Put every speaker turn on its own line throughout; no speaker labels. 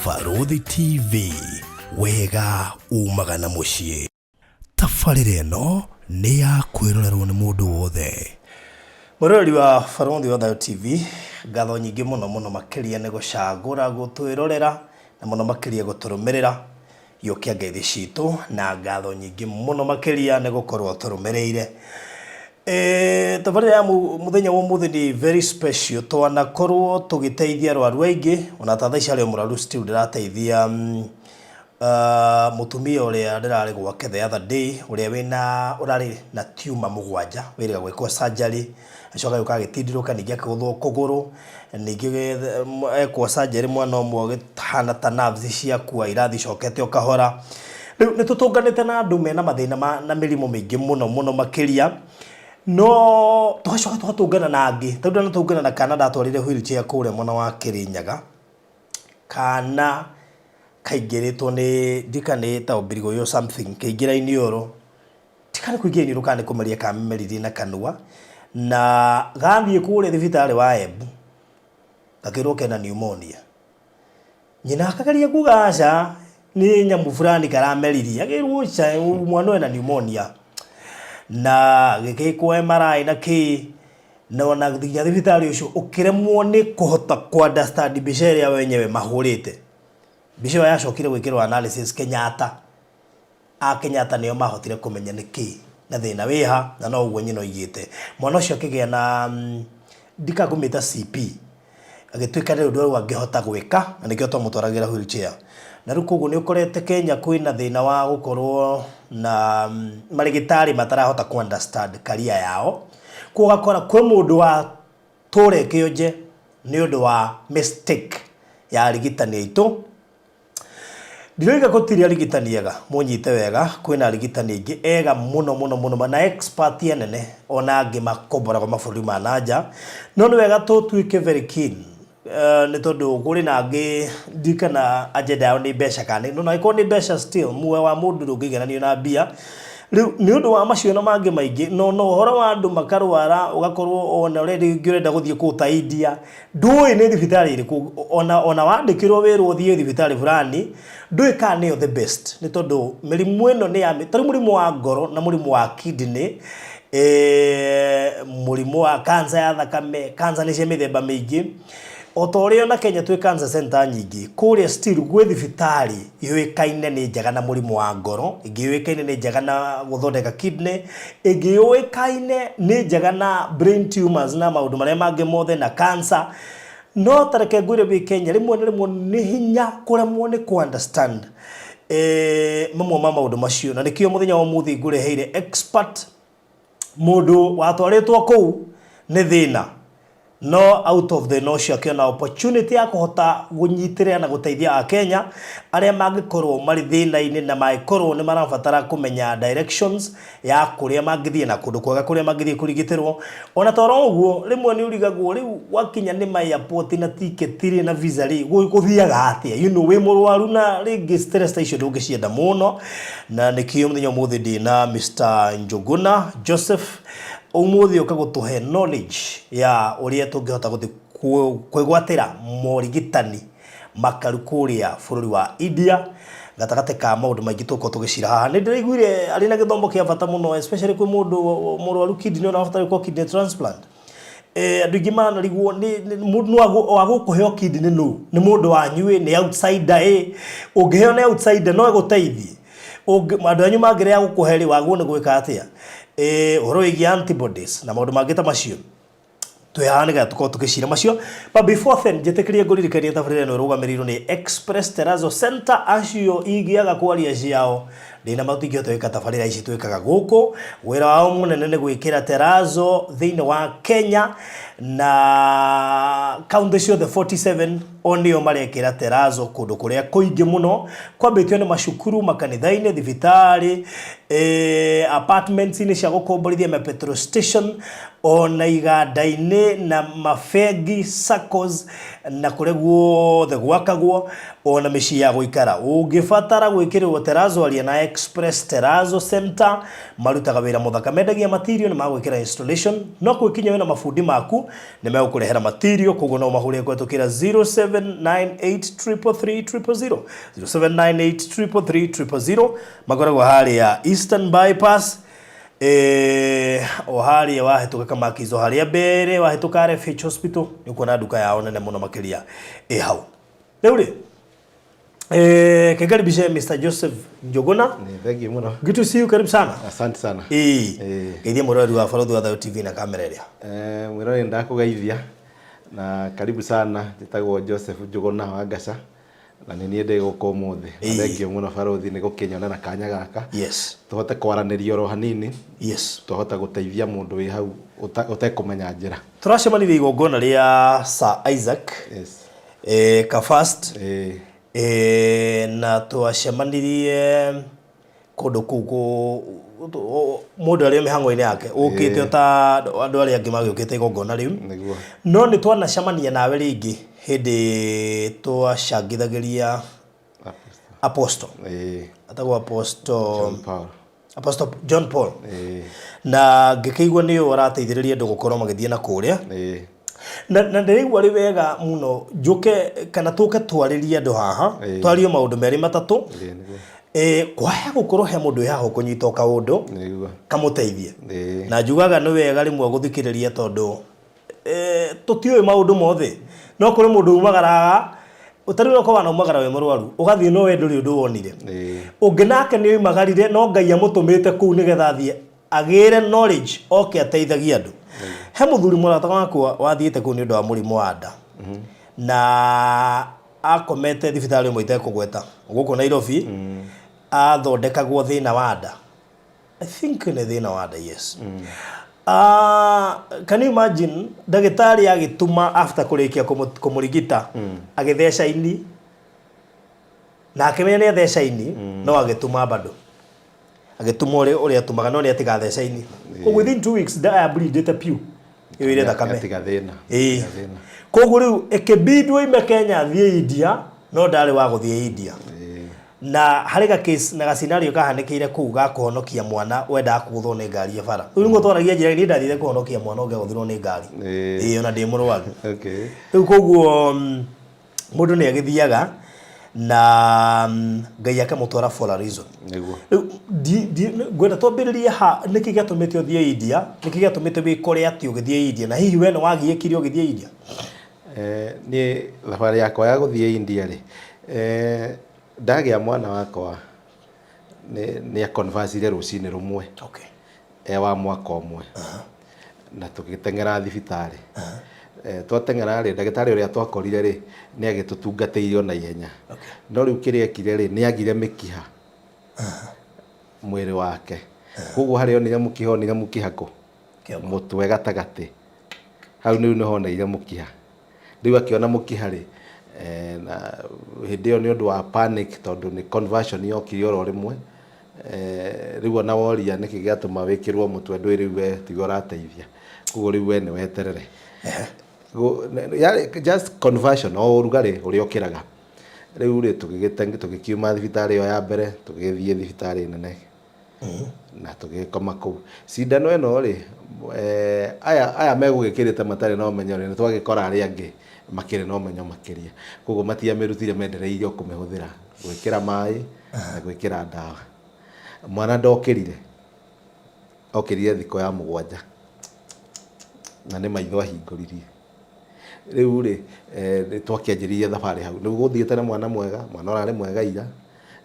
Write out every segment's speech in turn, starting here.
Barũthi TV, wega umaga na mũciĩ. Tabarĩra ĩno nĩ ya kwĩrorerwo nĩ mũndũ wothe. Mwĩroreri wa Barũthi wa Thayũ TV, ngatho nyingĩ mũno mũno makĩria nĩ gũcagũra gũtwĩrorera na mũno makĩria gũtũrũmĩrĩra. Gĩũkia ngeithi citũ na ngatho nyingĩ mũno makĩria nĩ gũkorwo tũrũmĩrĩire. E, tabarĩra ya mũthenya wa ũmũthĩ nĩ very special twanakorwo tũgĩteithia arwaru aingĩ ona ta thaa ici harĩ o mũrwaru still ndĩrateithia mũtumia ũrĩa ndĩrarĩ gwake the other day ũrĩa wĩna ũrarĩ na tumor mũgwanja wĩrĩga gwĩkwo surgery Acoka agĩũka agĩtindirũka ningĩ akĩgũthwo kũgũrũ, ningĩ ekwo surgery mwena ũmwe ũkĩhana ta nerves ciakua irathiĩ icokete o kahora. Rĩu nĩ tũtũnganĩte na andũ mena mathĩna ma na mĩrimũ mĩingĩ mũno mũno makĩria, no tũgacoka tũgatũngana na angĩ. Ta rĩu ndanatũngana na kana ndatwarire wheelchair kũrĩa mwena wa Kĩrĩnyaga, kana kaingĩrĩtwo nĩ ndiũĩ kana nĩ ta ũmbirigũyũ or something, kaingĩra iniũrũ. Ti kana kũingĩra iniũrũ kana nĩ kũmeria kamemeririe na kanua, na gathiĩ kũrĩa thibitarĩ wa Embu, gakĩrwo kena pneumonia. Nyina akageria kuga aca, nĩ nyamũ fulani karameririe, akĩrwo aca mwana ũyũ ena pneumonia. Na gĩgĩkwo MRI na kĩ, na ona nginya thibitarĩ ũcio ũkĩremwo nĩ kũhota kũ understand mbica ĩrĩa wenyewe mahũrĩte. Mbica ĩyo yacokire gwĩkĩrwo analysis Kenyatta. A Kenyatta nĩo mahotire kũmenya nĩ kĩ na thĩna wĩ ha, na no ũguo nyina oigĩte. Mwana ũcio akĩgĩa na ndika ngũmĩta CP, agĩtuĩka nĩ ũndũ rĩu angĩhota gwĩka, na nĩkĩo twamũtwaragĩra wheelchair. Na rĩu koguo nĩ ũkorete Kenya kwĩna thĩna wa gũkorwo na marĩgĩtarĩ matarahota kũ understand career yao. Koguo ũgakora kwĩ mũndũ wa tũra kĩonje nĩ ũndũ wa mistake ya arigitani aitũ. Ndiroiga gũtirĩ arigitani ega, mũnyite wega, kwĩna arigitani aingĩ ega mũno mũno mũno na expert anene ona angĩ makomboragwo mabũrũri ma na nja, no nĩ wega tũtuĩke very keen nĩ tondũ kũrĩ na angĩ ndiũĩ kana agenda yao nĩ mbeca kana nĩ, no angĩkorwo nĩ mbeca still muoyo wa mũndũ ndũngĩigananio na mbia. Rĩu nĩ ũndũ wa macio na mangĩ maingĩ no na ũhoro wa andũ makarwara ũgakorwo ona rĩngĩ ũrenda gũthiĩ kũu ta India, Ndũĩ nĩ thibitarĩ ĩrĩkũ ona ona wandĩkĩrwo wĩrwo ũthiĩ thibitarĩ fulani ndũĩ kana nĩyo the best nĩ tondũ mĩrimũ ĩno nĩ ya ta rĩu mũrimũ wa ngoro na mũrimũ wa kidney eh, mũrimũ wa cancer ya thakame cancer nĩ cia mĩthemba mĩingĩ o ta ũrĩa ona Kenya twĩ cancer center nyingĩ kũrĩa still gwĩ thibitarĩ yũĩkaine nĩ njega na mũrimũ wa ngoro ĩngĩ yũĩkaine nĩ njega na gũthondeka kidney ĩngĩ yũĩkaine nĩ njega na brain tumors na maũndũ marĩa mangĩ mothe na cancer no ta reke ngwĩre wĩ Kenya rĩmwe na rĩmwe nĩ hinya kũremwo nĩ kũ understand eh, mamwe ma maũndũ macio na nĩkĩo mũthenya wa ũmũthĩ ngũreheire expert Mũndũ watwarĩtwo kũu nĩ thĩna no out of thĩna ũcio akĩona opportunity ya kũhota gũnyitĩrĩra na gũteithia Akenya arĩa mangĩkorwo marĩ thĩna-inĩ na mangĩkorwo nĩ marabatara kũmenya directions ya kũrĩa mangĩthiĩ na kũndũ kwega kũrĩa mangĩthiĩ kũrigitĩrwo. Ona toro ũguo rĩmwe nĩ ũrigagwo rĩu gwakinya nĩ ma airport na ticket rĩ na visa rĩ gũthiaga atĩa? You know wĩ mũrwaru na rĩngĩ stress ta icio ndũngĩcienda mũno. Na nĩkĩo mũthenya ũmũthĩ ndĩ na Mr. Njuguna Joseph ũmũthĩ ũka gũtũhe knowledge ya ũrĩa tũngĩhota gũthiĩ kwĩgwatĩra morigitani makaru kũrĩa bũrũri wa India gatagatĩ ka maũndũ maingĩ tũgũkorwo tũgĩcira haha. Nĩ ndĩraiguire arĩ na gĩthomo kĩa bata mũno especially kwĩ mũndũ mũrwaru kidney ũrabatara gwĩkwo kidney transplant. Eh, andũ aingĩ maranarigwo nĩ mũndũ no wa gũkũheo kidney nũ nĩ mũndũ wanyu ĩ nĩ outsider ĩ ũngĩheo nĩ outsider no ĩgũteithie andũ anyu mangĩrega gũkũhe rĩ wagwo nĩ gwĩka atĩa eh, ũhoro wĩgiĩ antibodies na maũndũ mangĩ ta macio twĩ haha nĩgetha tũkorwo tũgĩcira macio but before then njĩtĩkĩrie ngũririkanie tabarĩra ĩno ĩrũgamĩrĩirwo nĩ Express Terrazzo Center acio ingĩaga kwaria ciao Ndĩna ma tũtingĩhota gwĩka tabarĩra ici twĩkaga gũkũ. Wĩra wao mũnene nĩ gwĩkĩra terrazzo thĩinĩ wa Kenya na kaunti ciothe 47 o nĩo marekĩra terrazzo kũndũ kũrĩa kũingĩ mũno kwambĩtio nĩ macukuru, makanitha-inĩ, thibitarĩ, eh, apartments-inĩ cia gũkomborithia, ma petrol station. Ona iganda-inĩ na mabengi, saccos na kũrĩa guothe gwakagwo, ona mĩciĩ ya gũikara. Ũngĩbatara gwĩkĩrĩrwo terazo aria na Express Terazo Center, marutaga wĩra mũthaka. Mendagia material na magwĩkĩra installation, no kwĩkinyia wĩna mabundi maku nĩ megũkũrehera material, koguo no ũmahũrĩre kũhetũkĩra 0798333000, 0798333000. Makoragwo harĩa Eastern Bypass. Eh, o harĩa wahĩtũka Kamakizo harĩa mbere wahĩtũka RFH Hospital nĩ ũkuona nduka yao nene mũno makĩria ĩ hau. Rĩu rĩ eh, kekaribishe Mr. Joseph Njuguna.
Ni thank you mũno.
Good to see you, karibu sana.
Asante sana.
Ĩĩ.
Ĩĩ.
Geithia mwĩroreri wa Barũthi wa Thayũ TV na kamera ĩrĩa.
Eh, mwĩroreri ndakũgeithia na karibu sana. Njĩtagwo Joseph Njuguna wa Ngaca na nĩ niĩ ndĩ gũkũ ũmũthĩ. Na
Ĩĩ.
thengiũ mũno barũthi nĩ gũkĩnyonera kanya gaka. Tũhote kwaranĩria oro hanini. Twahota gũteithia mũndũ wĩ hau ũtekũmenya njĩra.
Tũracemanirie igongona rĩa Sir Isaac. Eh, ka first. Eh, na twacemanirie kũndũ kũu mũndũ arĩ mĩhang'o-inĩ yake ũkĩte o ta andũ arĩa angĩ magĩũkĩte igongona rĩu. No nĩ twanacemania nawe rĩngĩ hĩndĩ twacangithagĩria Apostle. Atagwo Apostle
John Paul.
Apostle John Paul. Na ngĩkĩigua nĩ ũũ arateithĩrĩria andũ gũkorwo magĩthiĩ na kũrĩa. Na ndĩraigua arĩ wega mũno njũke kana tũke twarĩrie andũ haha, twarie maũndũ merĩ matatũ. Kwaya gũkorwo he mũndũ wĩ haha ũkũnyita o kaũndũ kamũteithie. Na njugaga nĩ wega rĩmwe gũthikĩrĩria tondũ tũtiũĩ maũndũ mothe. No kũrĩ mũndũ umagaraga, ta rĩu okorwo wanaumagara wĩ mũrwaru, ũgathiĩ no we ndũrĩ ũndũ wonire. Ũngĩ nake nĩ oimagarire no Ngai amũtũmĩte kũu nĩgetha athiĩ agĩre knowledge oke ateithagie andũ. He mũthuri mũrata wakwa wathiĩte kũu nĩ ũndũ wa mũrimũ wa nda. Na akomete thibitarĩ ĩmwe itekũgweta gũkũ Nairobi, athondekagwo thĩna wa nda. I think nĩ thĩna wa nda, yes. Can you imagine ndagĩtarĩ agĩtuma after kũrĩkia kũmũrigita agĩtheca ini na akĩmenya nĩ atheca ini no agĩtuma bado agĩtuma ũrĩa ũrĩa atumaga no nĩ atigatheca ini. Koguo within 2 weeks nda yableedĩte piũ ĩũire thakame.
Atiga thĩna.
Ĩĩ.
Atiga thĩna.
Koguo rĩu ĩkĩbindwo ime Kenya athiĩ India no ndarĩ wa gũthiĩ India. Na harĩ ga case na ga scenario kahanĩkĩire kũu ga kũhonokia mwana wendaga kũgũthwo nĩ ngari ya bara. Rĩu nĩguo twaragia njĩra niĩ ndathire kũhonokia mwana ũngĩ agũthirwo nĩ ngari. Ĩĩ ona ndĩ mũrwaru. Rĩu koguo mũndũ nĩ agĩthiaga na Ngai akamũtwara for a reason. Rĩu ngwenda twambĩrĩrie ha nĩkĩ gĩatũmĩte ũthiĩ India, nĩkĩ gĩatũmĩte wĩkore atĩ ũgĩthiĩ India na hihi we nĩ wagiĩkire ũgĩthiĩ India?
Niĩ thabarĩ yakwa ya gũthiĩ India rĩ, ndagĩa mwana wakwa nĩ a-convulsire rũcinĩ rũmwe e wa mwaka ũmwe na tũgĩteng'era thibitarĩ. Twateng'era rĩ, ndagĩtarĩ ũrĩa twakorire rĩ, nĩ agĩtũtungatĩire o na ihenya. No rĩu kĩrĩa ekire rĩ, nĩ agire mĩkiha mwĩrĩ wake. Koguo harĩa onire mũkiha onire mũkiha kũ? Mũtwe gatagatĩ. Hau rĩu nĩho oneire mũkiha. Rĩu akĩona mũkiha rĩ, na hĩndĩ ĩyo nĩ ũndũ wa panic tondũ nĩ conversion yokire oro rĩmwe, rĩu ona woria nĩkĩ gĩatũma wĩkĩrwo mũtwe ndũĩ rĩu we tiwe ũrateithia. Koguo rĩu we nĩ weterere. Yarĩ just conversion o ũrugarĩ ũrĩa ũkĩraga. Rĩu rĩ tũgĩkiuma thibitarĩ ĩyo ya mbere tũgĩthiĩ thibitarĩ nene na tũgĩkoma kũu. Cindano ĩno rĩ, aya megũgĩkĩrĩte matarĩ na ũmenyo rĩ, nĩ twagĩkora arĩa angĩ makĩrĩ na ũmenyo makĩria. Koguo matiamĩrutire mendereire o kũmĩhũthĩra gwĩkĩra maĩ na gwĩkĩra ndawa. Mwana ndokĩrire, okĩrire thikũ ya 7 na nĩ maitho ahingũririe. Rĩu rĩ, nĩ twakĩanjĩrĩirie thabarĩ hau. Rĩu gũthiĩte na mwana mwega, mwana ũrarĩ mwega ira,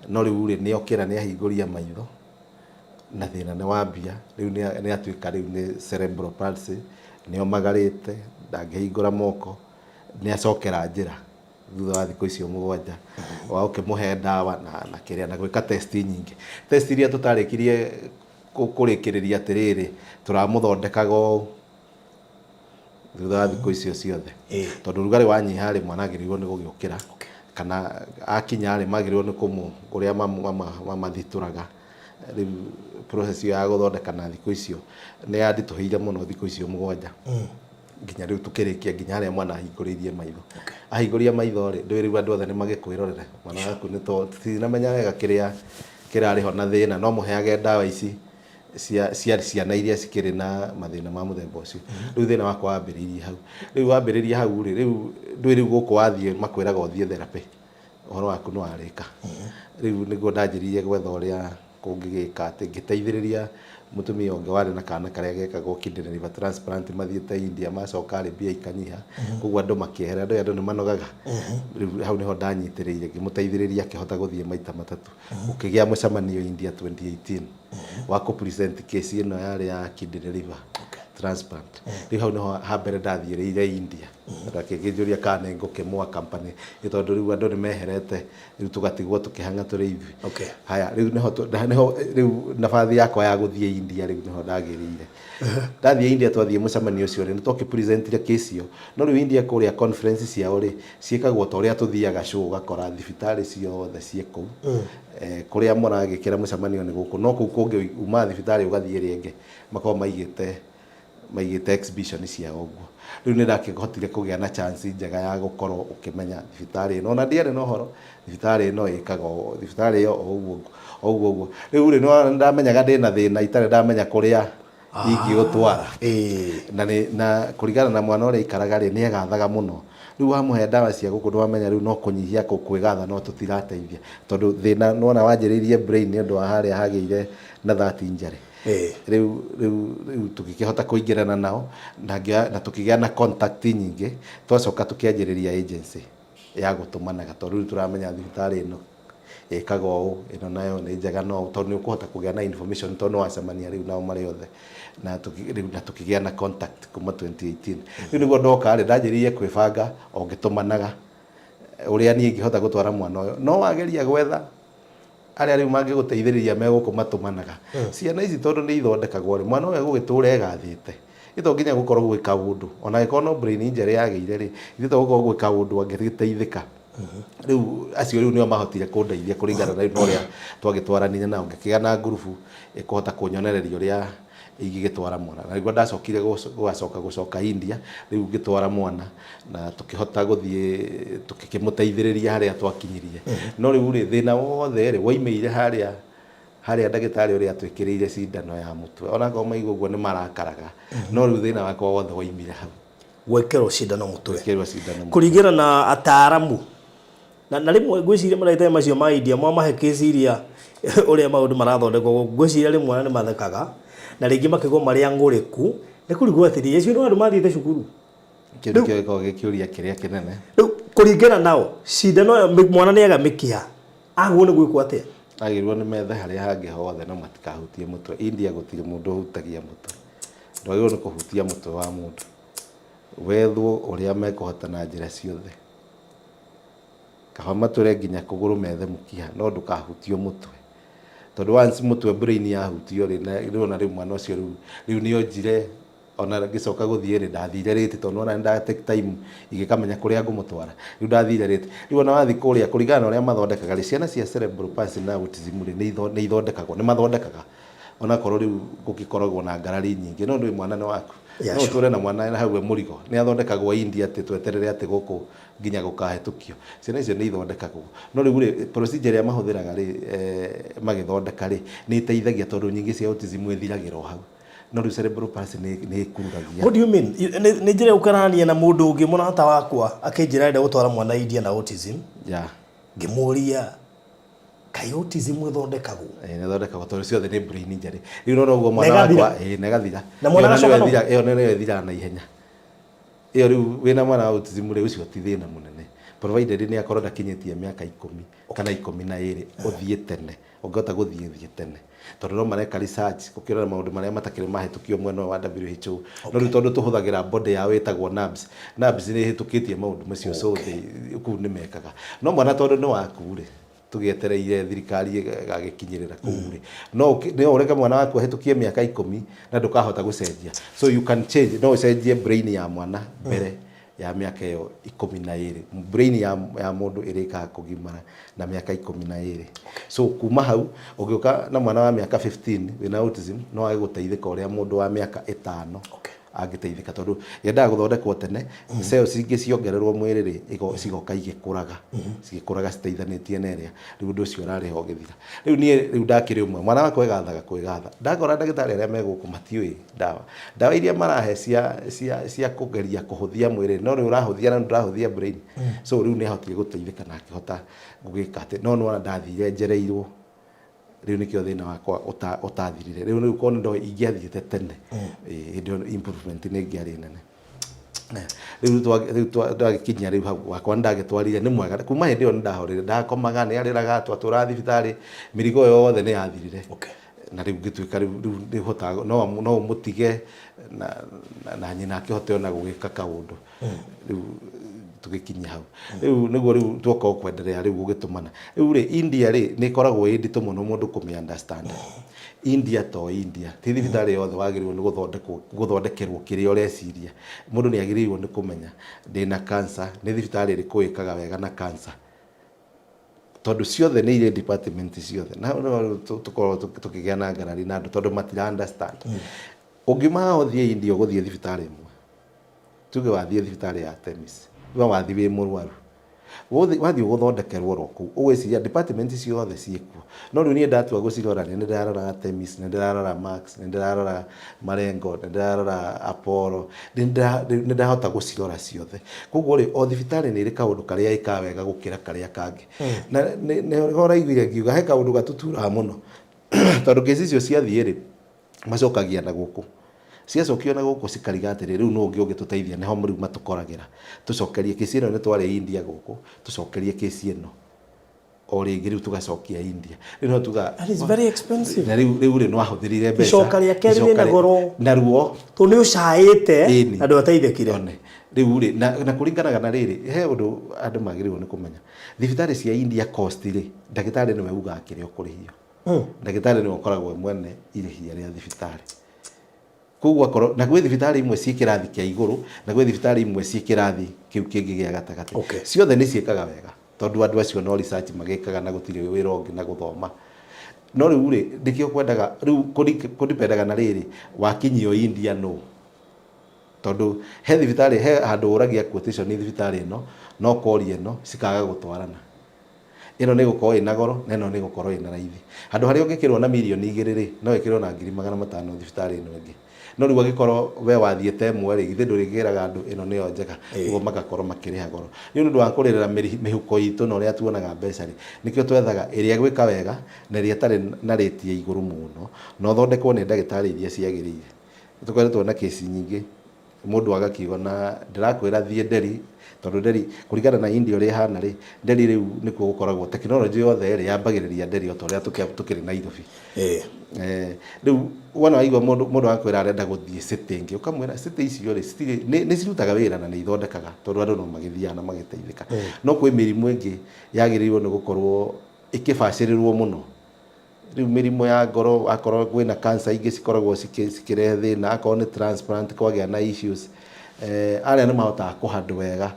no rĩu rĩ, nĩ okĩra nĩ ahingũria maitho na thĩna nĩ wambia. Rĩu nĩ atuĩka rĩu nĩ cerebral palsy, nĩ omagarĩte, ndangĩhingũra moko, nĩ acokera njĩra thutha wa thikũ icio 7 wa ũkĩmũhe ndawa na kĩrĩa na gwĩka test nyingĩ. Test iria tũtarĩkirie kũrĩkĩrĩria atĩrĩrĩ, tũramũthondekaga ũũ thutha wa thikũ icio ciothe. Tondũ ũrugarĩ wanyiha rĩ, mwana agĩrĩirwo nĩ gũgĩũkĩra kana akinya rĩ, magĩrĩirwo nĩ kũmũ ũrĩa mamathitũraga. Rĩu process ĩyo ya gũthondeka na thikũ icio nĩ yanditũhĩire mũno, thikũ icio 7 nginya rĩu tũkĩrĩkia, nginya harĩa mwana ahingũrĩirie maitho. Ahingũria maitho rĩ, ndũĩ rĩu andũ othe nĩ magĩkwĩrorere mwana waku, nĩ to tinamenya wega kĩrĩa kĩrarĩ ho na thĩna, no mũheage ndawa ici cia ciana iria cikĩrĩ na mathĩna ma mũthemba ũcio. Rĩu thĩna wakwa wambĩrĩirie hau. Rĩu wambĩrĩria hau rĩ, rĩu ndũĩ rĩu gũkũ wathiĩ makwĩraga ũthiĩ therapy, ũhoro waku nĩ warĩka. Rĩu nĩguo ndanjĩrĩirie gwetha ũrĩa kũngĩgĩka atĩ ngĩteithĩrĩria mũtumia ũngĩ warĩ na kana karĩa gekagwo kidney liver transplant, mathiĩte India, macoka rĩ, mbia ikanyiha, koguo andũ makĩehera. Andũ nĩ manogaga. Rĩu hau nĩho ndanyitĩrĩire, ngĩmũteithĩrĩria akĩhota gũthiĩ maita matatũ. Gũkĩgĩa mũcemanio India 2018 wa kũ present case ĩno yarĩ ya kidney liver transplant. Rĩu hau nĩho hambere ndathiĩrĩire India, tondũ akĩnjũria kana nĩ ngũkĩmũa company, nĩ tondũ rĩu andũ nĩ meherete, rĩu tũgatigwo tũkĩhang'a tũrĩ ithuĩ. Haya, rĩu nĩho rĩu nabathi yakwa ya gũthiĩ India, rĩu nĩho ndagĩrĩire. Ndathiĩ India, twathiĩ mũcemanio ũcio rĩ, nĩ twakĩ-presentire case ĩyo. No rĩu India kũrĩa conference ciao rĩ, ciĩkagwo ta ũrĩa tũthiaga show, ũgakora thibitarĩ ciothe ciĩ kũu. Kũrĩa mũragĩkĩra mũcemanio nĩ gũkũ, no kũu kũngĩ uma thibitarĩ ũgathiĩ ĩrĩa ĩngĩ, makoragwo maigĩte exhibition ciao ũguo. Rĩu nĩ ndakĩhotire kũgĩa na chance njega ya gũkorwo ũkĩmenya thibitarĩ ĩno, ona ndiarĩ na ũhoro thibitarĩ ĩno ĩkaga ũũ, thibitarĩ ĩyo o ũguo o ũguo ũguo. Rĩu rĩ, nĩ ndamenyaga ndĩna thĩna itarĩ ndamenya kũrĩa ingĩũtwara. Na nĩ na kũringana na mwana ũrĩa aikaraga rĩ, nĩ egathaga mũno. Rĩu wamũhe ndawa cia gũkũ, nĩwamenya rĩu no kũnyihia kwĩgatha, no tũtirateithia, tondũ thĩna nĩwona wanjĩrĩirie brain nĩ ũndũ wa harĩa hagĩire na that injury. Rĩu tũgĩkĩhota kũingĩrana nao na ngĩoya na tũkĩgĩa na contact nyingĩ. Twacoka tũkĩanjĩrĩria agency ya gũtũmanaga, tondũ rĩu tũramenya thibitarĩ ĩno ĩkaga ũũ, ĩno nayo nĩ njega, no tondũ nĩ ũkũhota kũgĩa na information tondũ nĩ wacemania rĩu nao marĩ othe. Na rĩu na tũkĩgĩa na contact kuma 2018. Rĩu nĩguo ndoka rĩ, ndanjĩrĩirie kwĩbanga o ngĩtũmanaga ũrĩa niĩ ingĩhota gũtwara mwana ũyũ. No wageria gwetha arĩa rĩu mangĩgũteithĩrĩria me gũkũ matũmanaga ciana ici, tondũ nĩ ithondekagwo rĩ, mwana ũyũ egũgĩtũra egathĩte. Ito nginya gũkorwo gwĩ kaũndũ, ona angĩkorwo no brain injury yagĩire rĩ, ithe to gũkorwo gwĩ kaũndũ angĩgĩteithĩka. Rĩu acio rĩu nĩo mahotire kũndeithia kũringana na rĩu na ũrĩa twagĩtwaranire nao, ngĩkĩgĩa na ngurubu ĩkũhota kũnyonereria ũrĩa ingĩgĩtwara mwana. Na nĩguo ndacokire gũgacoka gũcoka India, rĩu ngĩtwara mwana na tũkĩhota gũthiĩ, tũkĩmũteithĩrĩria harĩa twakinyirie. No rĩu rĩ, thĩna wothe rĩ waimĩire harĩa ndagĩtarĩ ũrĩa atwĩkĩrĩire cindano ya mũtwe. Onakorwo maigua ũguo nĩ marakaraga, no rĩu thĩna wakwa wothe waimire hau.
Gwĩkĩrwo cindano mũtwe.
Gwĩkĩrwo cindano mũtwe.
Kũringana na ataaramu na rĩmwe ngwĩciria mandagĩtarĩ macio ma India mwamahe case iria ũrĩa maũndũ marathondekwo gũkũ, ngwĩciria rĩmwe ona nĩ mathekaga na rĩngĩ makĩgwo marĩ ang'ũrĩku nĩ kũrigwo atĩrĩrĩ, acio nĩ andũ mathiĩte cukuru?
Kĩu nĩkĩo gĩkoragwo gĩ kĩũria kĩrĩa kĩnene.
Rĩu kũringana nao, cindano ĩyo mwana nĩ aga mĩkiha, agwo nĩ gwĩkwo atĩa?
Agĩrĩirwo nĩ methe harĩa hangĩ hothe no matikahutie mũtwe. India gũtirĩ mũndũ ũhutagia mũtwe. Ndwagĩrĩirwo nĩ kũhutia mũtwe wa mũndũ. Wethwo ũrĩa mekũhota na njĩra ciothe. Kaba matũre nginya kũgũrũ methe mũkiha, no ndũkahutio mũtwe. Tondũ once mũtwe, brain yahutio rĩ, na rĩu ona rĩu mwana ũcio rĩu nĩ onjire. Ona ngĩcoka gũthiĩ rĩ, ndathire late, tondũ nĩwona nĩ nda take time igĩkamenya kũrĩa ngũmũtwara. Rĩu ndathire late. Rĩu ona wathiĩ kũrĩa, kũringana na ũrĩa mathondekaga rĩ, ciana cia cerebral palsy na autism rĩ, nĩ ithondekagwo, nĩ mathondekaga. Onakorwo rĩu gũgĩkoragwo na ngarari nyingĩ, no ndũĩ mwana nĩ waku. No ũtũre na mwana hau e mũrigo. Nĩ athondekagwo India atĩ tweterere atĩ gũkũ nginya gũkahĩtũkio. Ciana icio nĩ ithondekagwo. No rĩu rĩ, procedure ĩrĩa mahũthĩraga rĩ, magĩthondeka rĩ, nĩ ĩteithagia, tondũ nyingĩ cia autism ĩthiragĩra o hau. No rĩu cerebral palsy nĩ ĩkururagia.
What do you mean? Nĩ njĩra ũkarania na mũndũ ũngĩ, mũrata wakwa akĩnjĩra arenda gũtwara mwana India na autism. Ngĩmũria, kaĩ autism ĩthondekagwo?
Ĩĩ, nĩ ĩthondekagwo, tondũ ciothe nĩ brain injury. Rĩu nona ũguo mwana wakwa, ĩĩ, na ĩgathira.
Na mwana
agacoka no? Ĩyo nĩyo ĩthiraga na ihenya. Ĩyo rĩu wĩna mwana wa autism rĩ, ũcio ti thĩna mũnene. Provided nĩ akorwo ndakinyĩtie mĩaka 10 kana 12, ũthiĩ tene. Ũngĩhota gũthiĩ, thiĩ tene. Tondũ no mareka research gũkĩrora maũndũ marĩa matakĩrĩ mahĩtũkio mwena ũyũ wa WHO. No rĩu tondũ tũhũthagĩra body yao ĩtagwo NABS. NABS nĩ ĩhĩtũkĩtie maũndũ macio, so they, kũu nĩ mekaga. No mwana tondũ nĩ waku rĩ, tũgĩetereire thirikari ĩgagĩkinyĩrĩra kũu rĩ, no no ũreke mwana waku ahĩtũkie mĩaka 10 na ndũkahota gũcenjia. So you can change, no ũcenjie brain ya mwana mbere. Ya mĩaka ĩyo 12. Brain ya mũndũ ĩrĩkaga kũgimara na mĩaka 12. So kuma hau ũngĩũka na mwana wa mĩaka 15 wĩna autism, no age gũteithĩka ũrĩa mũndũ wa mĩaka 5 angĩteithĩka, tondũ yendaga gũthondekwo tene. Cells ingĩ ciongererwo mwĩrĩ rĩ, cigoka igĩkũraga, cigĩkũraga citeithanĩtie na ĩrĩa. Rĩu ũndũ ũcio ũrarĩ ho ũgĩthira. Rĩu niĩ rĩu ndakĩrĩ ũmwe mwana wakwa egathaga kwĩgatha. Ndakora ndagĩtarĩ arĩa me gũkũ matiũĩ ndawa. Ndawa iria marahe cia kũgeria kũhũthia mwĩrĩ, no rĩu ũrahũthia na ndũrahũthia brain. So rĩu nĩ ahotire gũteithĩka na akĩhota gũgĩka atĩ, no nĩwona ndathire njereirwo. Rĩu nĩkĩo thĩna wakwa ũtathirire. Rĩu korwo nĩ ndoĩ ingĩathiĩte tene, hĩndĩ ĩyo improvement nĩ ĩngĩarĩ nene. Rĩu twagĩkinyia rĩu hau wakwa nĩ ndagĩtwarire, nĩ mwega. Kuma hĩndĩ ĩyo nĩ ndahorire, ndakomaga, nĩ arĩraga, twatũraga thibitarĩ, mĩrigo yothe nĩ yathirire. Na rĩu ngĩtuĩka rĩu nĩ hotaga, no ũmũtige na nyina akĩhote ona gũgĩka kaũndũ. Rĩu tũgĩkinyia hau. Rĩu nĩguo rĩu tuoka o kwenderea rĩu gũgĩtũmana. Rĩu rĩ, India rĩ, nĩ ĩkoragwo ĩ nditũ mũno mũndũ kũmĩ understand. India to India, ti thibitarĩ yothe wagĩrĩirwo nĩ gũthondekwo, gũthondekerwo kĩrĩa ũreciria. Mũndũ nĩ agĩrĩirwo nĩ kũmenya ndĩna cancer, nĩ thibitarĩ ĩrĩkũ ĩkaga wega na cancer. Tondũ ciothe nĩ irĩ department ciothe. Na hau nĩho tũkoragwo tũkĩgĩa na ngarari na andũ tondũ matira understand. Ũngiuma haha ũthiĩ India, ũgũthiĩ thibitarĩ ĩmwe. Tuge wathiĩ thibitarĩ ya Temis, we wathiĩ wĩ mũrwaru. Wathiĩ ũgũthondekerwo oro kũu, ũgwĩciria department ciothe ciĩkuo. No rĩu niĩ ndatua gũcirora, nĩ ndĩrarora Temis, nĩ ndĩrarora Max, nĩ ndĩrarora Marengo, nĩ ndĩrarora Apollo, nĩ ndahota gũcirora ciothe. Koguo rĩ, o thibitarĩ nĩ ĩrĩ kaũndũ karĩa ĩkaga wega gũkĩra karĩa kangĩ. Na nĩho ũraiguire ngiuga he kaũndũ gatũturaga mũno. Tondũ kesi icio ciathiĩ rĩ, macokagia na gũkũ. Ciacokio na gũkũ cikariga atĩrĩ, rĩu nũ ũngĩ ũngĩtũteithia? Nĩho rĩu matũkoragĩra. Tũcokerie kesi ĩno, nĩ twarĩ India gũkũ, tũcokerie kesi ĩno. O rĩngĩ rĩu tũgacokia India. Rĩu no tuga
That is very expensive.
Na rĩu rĩ, nĩwahũthĩrire mbeca.
Icoka rĩa kerĩ
Icoka
rĩna goro.
Na ruo.
Tondũ nĩ ũcaĩte na ndwateithĩkire.
One. Rĩu rĩ, na kũringanaga na rĩrĩ, he ũndũ andũ magĩrĩirwo nĩ kũmenya. Thibitarĩ cia India cost rĩ, ndagĩtarĩ nĩwe ugaga kĩrĩa ũkũrĩhio. Ndagĩtarĩ nĩwe ũkoragwo e mwene irĩhia rĩa thibitarĩ. Koguo akorwo, na gwĩ thibitarĩ imwe ciĩ kĩrathi kĩa igũrũ, na gwĩ thibitarĩ imwe ciĩ kĩrathi kĩu kĩngĩ gĩa gatagatĩ. Ciothe nĩ ciĩkaga wega, tondũ andũ acio no research magĩkaga na gũtirĩ wĩra ũngĩ na gũthoma. No rĩu rĩ, nĩkĩo kwendaga, rĩu kũdipendaga na rĩrĩ, wakinyio India nũ? Tondũ he thibitarĩ, he handũ ũragia quotation thibitarĩ ĩno, na ũkoria ĩno, cikaga gũtwarana. Ĩno nĩ ĩgũkorwo ĩna goro na ĩno nĩ ĩgũkorwo ĩna raithi. Handũ harĩa ũngĩkĩrwo na mirioni 2 rĩ, no ĩkĩrwo na 500,000 thibitarĩ ĩno ĩngĩ. No rĩu angĩkorwo we wathiĩte ĩmwe rĩ, githĩ ndũrĩkĩraga andũ ĩno nĩyo njega, ũguo magakorwo makĩrĩha goro. Rĩu nĩ ũndũ wa kũrĩrĩra mĩhuko itũ na ũrĩa tuonaga mbeca rĩ, nĩkĩo twethaga ĩrĩa ĩgwĩka wega na ĩrĩa ĩtarĩ na rate ya igũrũ mũno, na ũthondekwo nĩ ndagĩtarĩ iria ciagĩrĩire. Nĩ tũkoretwo na kĩci nyingĩ mũndũ agakiuga na ndĩrakwĩra thiĩ Nderi, tondũ Nderi kũringana na India ũrĩa ĩhana rĩ, Nderi rĩu nĩkuo gũkoragwo tekinoronjĩ yothe rĩ, yambagĩrĩria Nderi o ta ũrĩa tũkĩrĩ Nairobi. Rĩu wona waigua mũndũ akwĩra arenda gũthiĩ city ĩngĩ, ũkamwĩra city icio rĩ, citirĩ, nĩ cirutaga wĩra na nĩ ithondekaga tondũ andũ no magĩthiaga na magĩteithĩka. No kwĩ mĩrimũ ĩngĩ yagĩrĩirwo nĩ gũkorwo ĩkĩbacĩrĩrwo mũno. Rĩu mĩrimũ ya ngoro, akorwo kwĩna cancer ingĩ cikoragwo cikĩrehe thĩna, akorwo nĩ transplant kwagĩa na issues, arĩa nĩ mahotaga kũ handle wega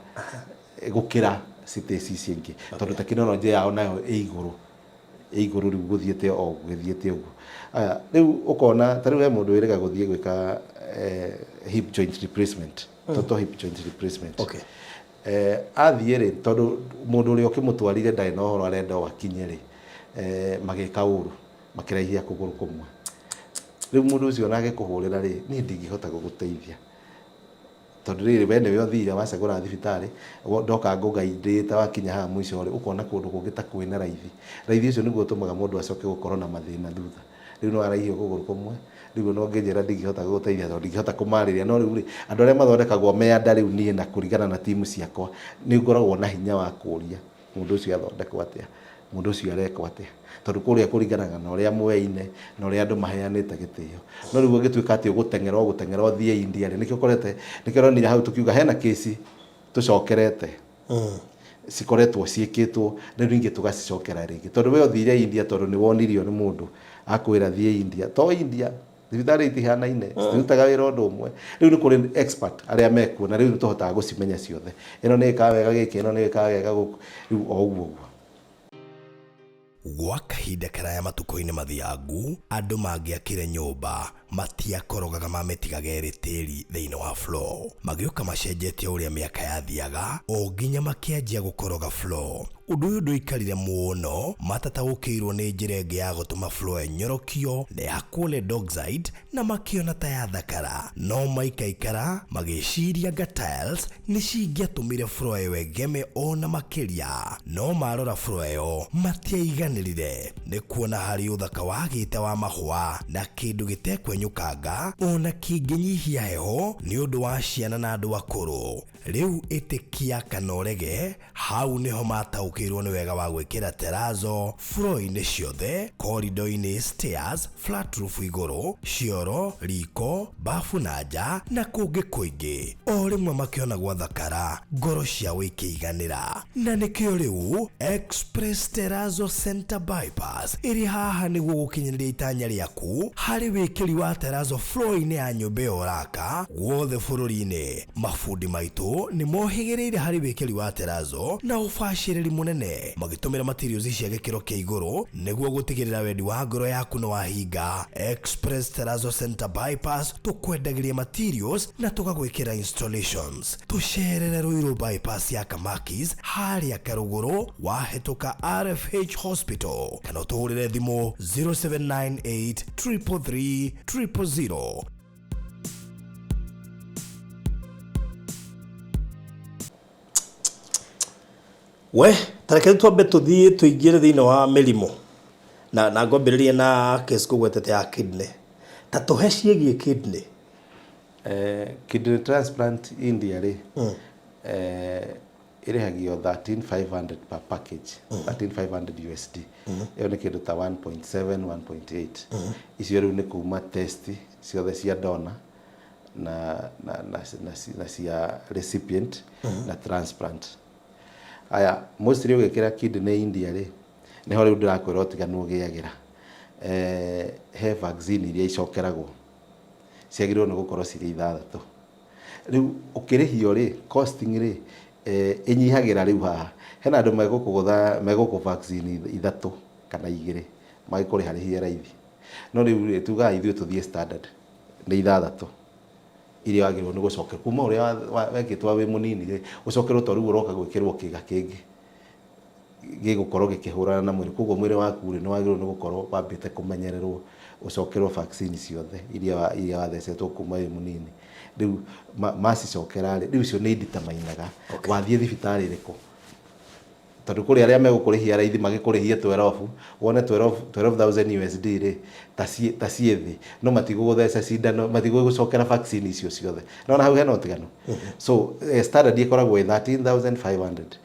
gũkĩra cities ici ingĩ, tondũ tekinoronjĩ yao nayo ĩ igũrũ, ĩ igũrũ rĩu gũthiĩte o gũgĩthiĩte ũguo. Aya, rĩu ũkona ta rĩu he mũndũ wĩrĩga gũthiĩ gwĩka hip joint replacement, total hip joint replacement. Athiĩ rĩ, tondũ mũndũ ũrĩa ũkĩmũtwarire ndarĩ na ũhoro arenda o akinye rĩ, magĩka ũru, makĩraihia kũgũrũ kũmwe. Rĩu mũndũ ũcio ona agĩkũhũrĩra rĩ, niĩ ndingĩhota gũgũteithia. Tondũ rĩrĩ, we nĩwe ũthire wacagũra thibitarĩ, ndoka ngũgaindĩte wakinya haha mũico rĩ, ũkona kũndũ kũngĩ ta kwĩna raithi. Raithi ũcio nĩguo ũtũmaga mũndũ acoke gũkorwo na mathĩna thutha. Rĩu no araihio kũgũrũ kũmwe, rĩu ona ũngĩnjĩra ndingĩhota gũgũteithia tondũ ndingĩhota kũmarĩria. No rĩu rĩ, andũ arĩa mathondekagwo me anda rĩu niĩ na kũringana na timu ciakwa, nĩ ngoragwo na hinya wa kũria mũndũ ũcio athondekwo atĩa, mũndũ ũcio arekwo atĩa. Tondũ kũrĩa kũringanaga na ũrĩa mũyaine na ũrĩa andũ maheanĩte gĩtĩo. No rĩu ũngĩtuĩka atĩ ũgũteng'era ũgũteng'era ũthiĩ India rĩ, nĩkĩo ũkorete, nĩkĩo ũronire hau tũkiuga hena kĩci tũcokerete. Cikoretwo ciĩkĩtwo rĩu ningĩ tũgacicokera rĩngĩ, tondũ we ũthire India tondũ nĩ wonirio nĩ mũndũ akwĩra thiĩ India. To India, Thibitarĩ itihanaine, citirutaga wĩra ũndũ ũmwe. Rĩu nĩ kũrĩ expert arĩa mekuo, na rĩu nĩ tũhotaga gũcimenya ciothe, ĩno nĩ ĩkaga wega gĩkĩ, ĩno nĩ ĩkaga wega gũkũ, rĩu o ũguo ũguo.
Gwa kahinda karaya matukũ-inĩ mathiangu, andũ mangĩakire nyũmba matiakorogaga mamĩtigaga ĩrĩ tĩri thĩinĩ wa floor. Magĩũka macenjetie ũrĩa mĩaka yathiaga o nginya makĩanjia gũkoroga floor. Ũndũ ũyũ ndũikarire mũno matataũkĩirwo nĩ njĩra ĩngĩ ya gũtũma floor ĩnyorokio na ĩhakwo lead oxide na makĩona ta yathakara. No maikaikara magĩciria anga tiles nĩ cingĩatũmire floor ĩyo ĩgeme o na makĩria. No marora floor ĩyo matiaiganĩrire nĩ kuona harĩ ũthaka wagĩte wa mahũa na kĩndũ gĩtekwenyũkanga o na kĩngĩnyihia heho nĩ ũndũ wa ciana na andũ akũrũ. Rĩu ĩtĩkia kana ũrege, hau nĩho mataũkĩirwo nĩ wega wa gwĩkĩra terrazzo floor-inĩ ciothe, corridor-inĩ, stairs, flat roof igũrũ, cioro, riko, bafu na nja na kũngĩ kũingĩ. O rĩmwe makĩona gwathakara, ngoro ciao ikĩiganĩra. Na nĩkĩo rĩu Express Terrazzo Center Bypass ĩrĩ haha nĩguo gũkinyanĩria itanya rĩaku harĩ wĩkĩri wa terrazzo floor-inĩ ya nyũmba ĩyo ũraka guothe bũrũri-inĩ. Mabundi maitũ nĩ mohĩgĩrĩire harĩ wĩkĩri wa terrazzo na ũbacĩrĩri mũnene magĩtũmĩra materials cia gĩkĩro kĩa igũrũ nĩguo gũtigĩrĩra wendi wa ngoro yaku nĩ wahinga. Express Terrazzo Center Bypass tũkwendagĩria materials na tũgagwĩkĩra installations. Tũcerere Ruiru Bypass ya Kamakis harĩa Karũgũrũ wahĩtũka RFH Hospital kana ũtũhũrĩre thimũ 0798 333 000. We tareke twambe tũthiĩ tũingĩre thĩinĩ wa mĩrimũ na ngwambĩrĩria na case kũgwetete ya kidney, ta tũhe ciĩgiĩ kidney.
Kidney transplant India rĩ, ĩrĩhagio 13500 per package, 13500 USD. Ĩyo nĩ kĩndũ ta 1.7 1.8. Icio rĩu nĩ kuma test ciothe cia donor na cia recipient na transplant. Aya, mostly ũgĩkĩra kidney India rĩ, nĩho rĩu ndĩrakwĩra ũtiganu ũgĩagĩra. He vaccine iria icokeragwo, ciagĩrĩirwo nĩ gũkorwo cirĩ ithathatũ. Rĩu ũkĩrĩhio rĩ, costing rĩ, ĩnyihagĩra rĩu haha. Hena andũ megũkũgũtha, megũkũ vaccine ithatũ kana igĩrĩ, magĩkũrĩha rĩhie raithi. No rĩu rĩ, tugaga ithuĩ tũthiĩ standard, nĩ ithathatũ iria wagĩrĩirwo nĩ gũcokerwo. Kuma ũrĩa wekĩtwo wĩ mũnini rĩ, ũcokerwo to rĩu ũroka gwĩkĩrwo kĩga kĩngĩ gĩgũkorwo gĩkĩhũrana na mwĩrĩ. Koguo mwĩrĩ waku rĩ, nĩ wagĩrĩirwo nĩ gũkorwo wambĩte kũmenyererwo, ũcokerwo vaccine ciothe iria wathecetwo kuma wĩ mũnini. Rĩu macicokera rĩ, rĩu icio nĩ ideterminaga wathiĩ thibitarĩ ĩrĩkũ. Tondũ kũrĩ arĩa megũkũrĩhia raithi magĩkũrĩhie 12, wone 12,000 USD rĩ, ta ciĩ thĩ, no matigũgũtheca cindano, matigũgũcokera vaccine icio ciothe. Nĩwona hau hena ũtiganu? So standard ĩkoragwo ĩ 13,500.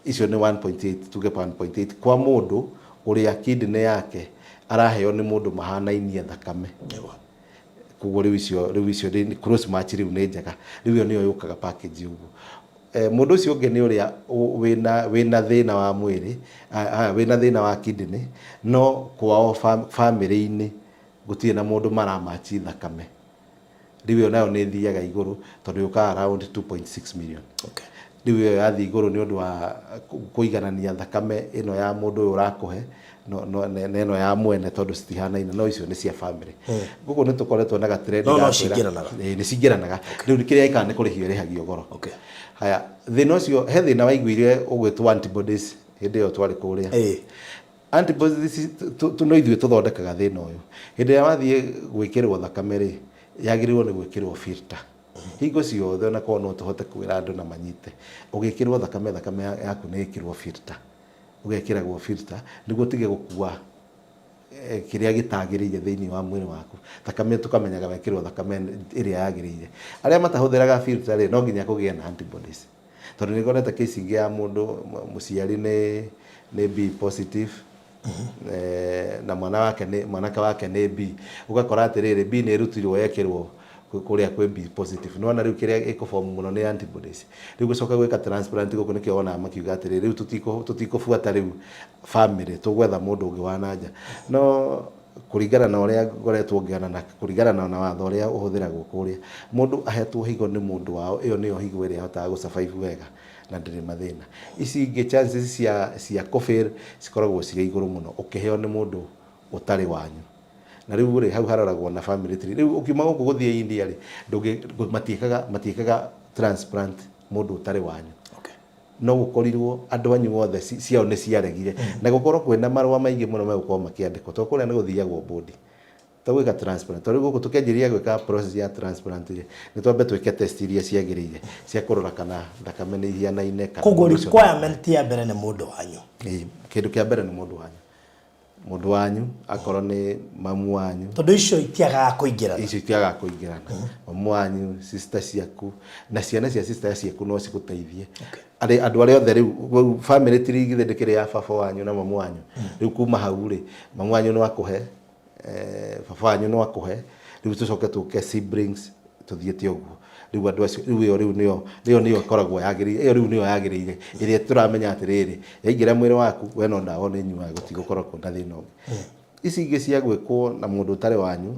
Icio nĩ 1.8, tuge 1.8 kwa mũndũ ũrĩa kidney yake araheo nĩ mũndũ mahanainie thakame. Koguo rĩu icio nĩ cross match, rĩu nĩ njega. Rĩu ĩyo nĩyo yũkaga package ũguo. Mũndũ ũcio ũngĩ nĩ ũrĩa wĩna thĩna wa mwĩrĩ, wĩna thĩna wa kidney, no kwao famĩlĩ-inĩ gũtirĩ na mũndũ maramachi thakame. Rĩu ĩyo nayo nĩ ĩthiaga igũrũ tondũ yũkaga around 2.6 million. Rĩu ĩyo yathiĩ igũrũ nĩ ũndũ wa kũiganania thakame ĩno ya mũndũ ũyũ ũrakũhe na ĩno ya mwene, tondũ citihanaine, no icio nĩ cia famĩlĩ. Gũkũ nĩ tũkoretwo na gatrend
No
ga kwĩra-
cingĩranaga.
Ĩĩ, nĩ cingĩranaga. Rĩu kĩrĩa ĩkaga nĩ kũrĩhio ĩrĩhagio goro. Haya, thĩna ũcio, he thĩna waiguire ũgwĩtwo antibodies hĩndĩ ĩyo twarĩ kũrĩa. Antibodies no ithuĩ tũthondekaga thĩna ũyũ. Hĩndĩ ĩrĩa wathiĩ gwĩkĩrwo thakame rĩ, yagĩrĩirwo nĩ gwĩkĩrwo filter. Hingo ciothe, ona korwo no tũhote kwĩra andũ na manyite, ũgĩkĩrwo thakame, thakame yaku nĩ ĩkĩrwo filter. Ũgekĩragwo filter nĩguo ũtige gũkua kĩrĩa gĩtagĩrĩire thĩinĩ wa mwĩrĩ waku. Thakame tũkamenyaga wekĩrwo thakame ĩrĩa yagĩrĩire. Arĩa matahũthĩraga filter rĩ, no nginya kũgĩe na antibodies. Tondũ nĩ ngoretwo case ingĩ ya mũndũ mũciari nĩ B positive, na mwana wake nĩ mwanake wake nĩ B. Ũgakora atĩrĩrĩ, B nĩ ĩrutirwo yekĩrwo kũrĩa kwĩ B positive. Nĩwona rĩu kĩrĩa ĩkũform mũno nĩ antibodies. Rĩu gũcoka gwĩka transplant gũkũ, nĩkĩo wonaga makiuga atĩrĩrĩ, rĩu tũtikũbuata rĩu family, tũgwetha mũndũ ũngĩ wa nanja. No Kũringana na ũrĩa ngoretwo ngĩona na kũringana na watho ũrĩa ũhũthĩragwo kũrĩa, mũndũ ahetwo higo nĩ mũndũ wao, ĩyo nĩyo higo ĩrĩa ĩhotaga gũ survive wega na ndĩrĩ mathĩna. Ici ingĩ chances cia kũ fail cikoragwo cirĩ igũrũ mũno ũkĩheo nĩ mũndũ ũtarĩ wanyu. Na rĩu rĩ, hau haroragwo na family tree. Rĩu ũkiuma gũkũ gũthiĩ India rĩ, ndũngĩ, matiĩkaga, matiĩkaga transplant mũndũ ũtarĩ wanyu. No gũkorirwo andũ anyu othe ciao nĩ ciaregire na gũkorwo kwĩna marũa maingĩ mũno megũkorwo makĩandĩkwo tondũ kũrĩa nĩ gũthiagwo bodi to gwĩka transplant. Tondũ rĩu gũkũ tũkĩanjĩrĩria gwĩka process ya transplant rĩ, nĩ twambe twĩke test iria ciagĩrĩire cia kũrora kana thakame nĩ ihianaine, kana
Koguo
mũndũ ũcio
requirement ya mbere nĩ mũndũ wanyu.
Ĩĩ, kĩndũ kĩa mbere nĩ mũndũ wanyu. Mũndũ wanyu akorwo nĩ mamu wanyu.
Tondũ icio itiagaga kũingĩrana.
Icio itiagaga kũingĩrana. Mamu wanyu, sister ciaku, na ciana cia sister ciaku no cigũteithie. Arĩ andũ arĩa othe rĩu family tree githĩ ndĩkĩrĩ ya baba wanyu na mamu wanyu. Rĩu kuma hau rĩ, mamu wanyu no akũhe, baba wanyu no akũhe, rĩu tũcoke tũke siblings tũthiĩte ũguo. Rĩu andũ acio, rĩu ĩyo rĩu nĩyo, ĩyo nĩyo ĩkoragwo yagĩrĩire, ĩyo rĩu nĩyo yagĩrĩire, ĩrĩa tũramenya atĩrĩrĩ, yaingĩra mwĩrĩ waku, we no ndawa ũrĩnyuaga gũtigũkorwo kwĩna thĩna ũngĩ. Ici ingĩ cia gwĩkwo na mũndũ ũtarĩ wanyu,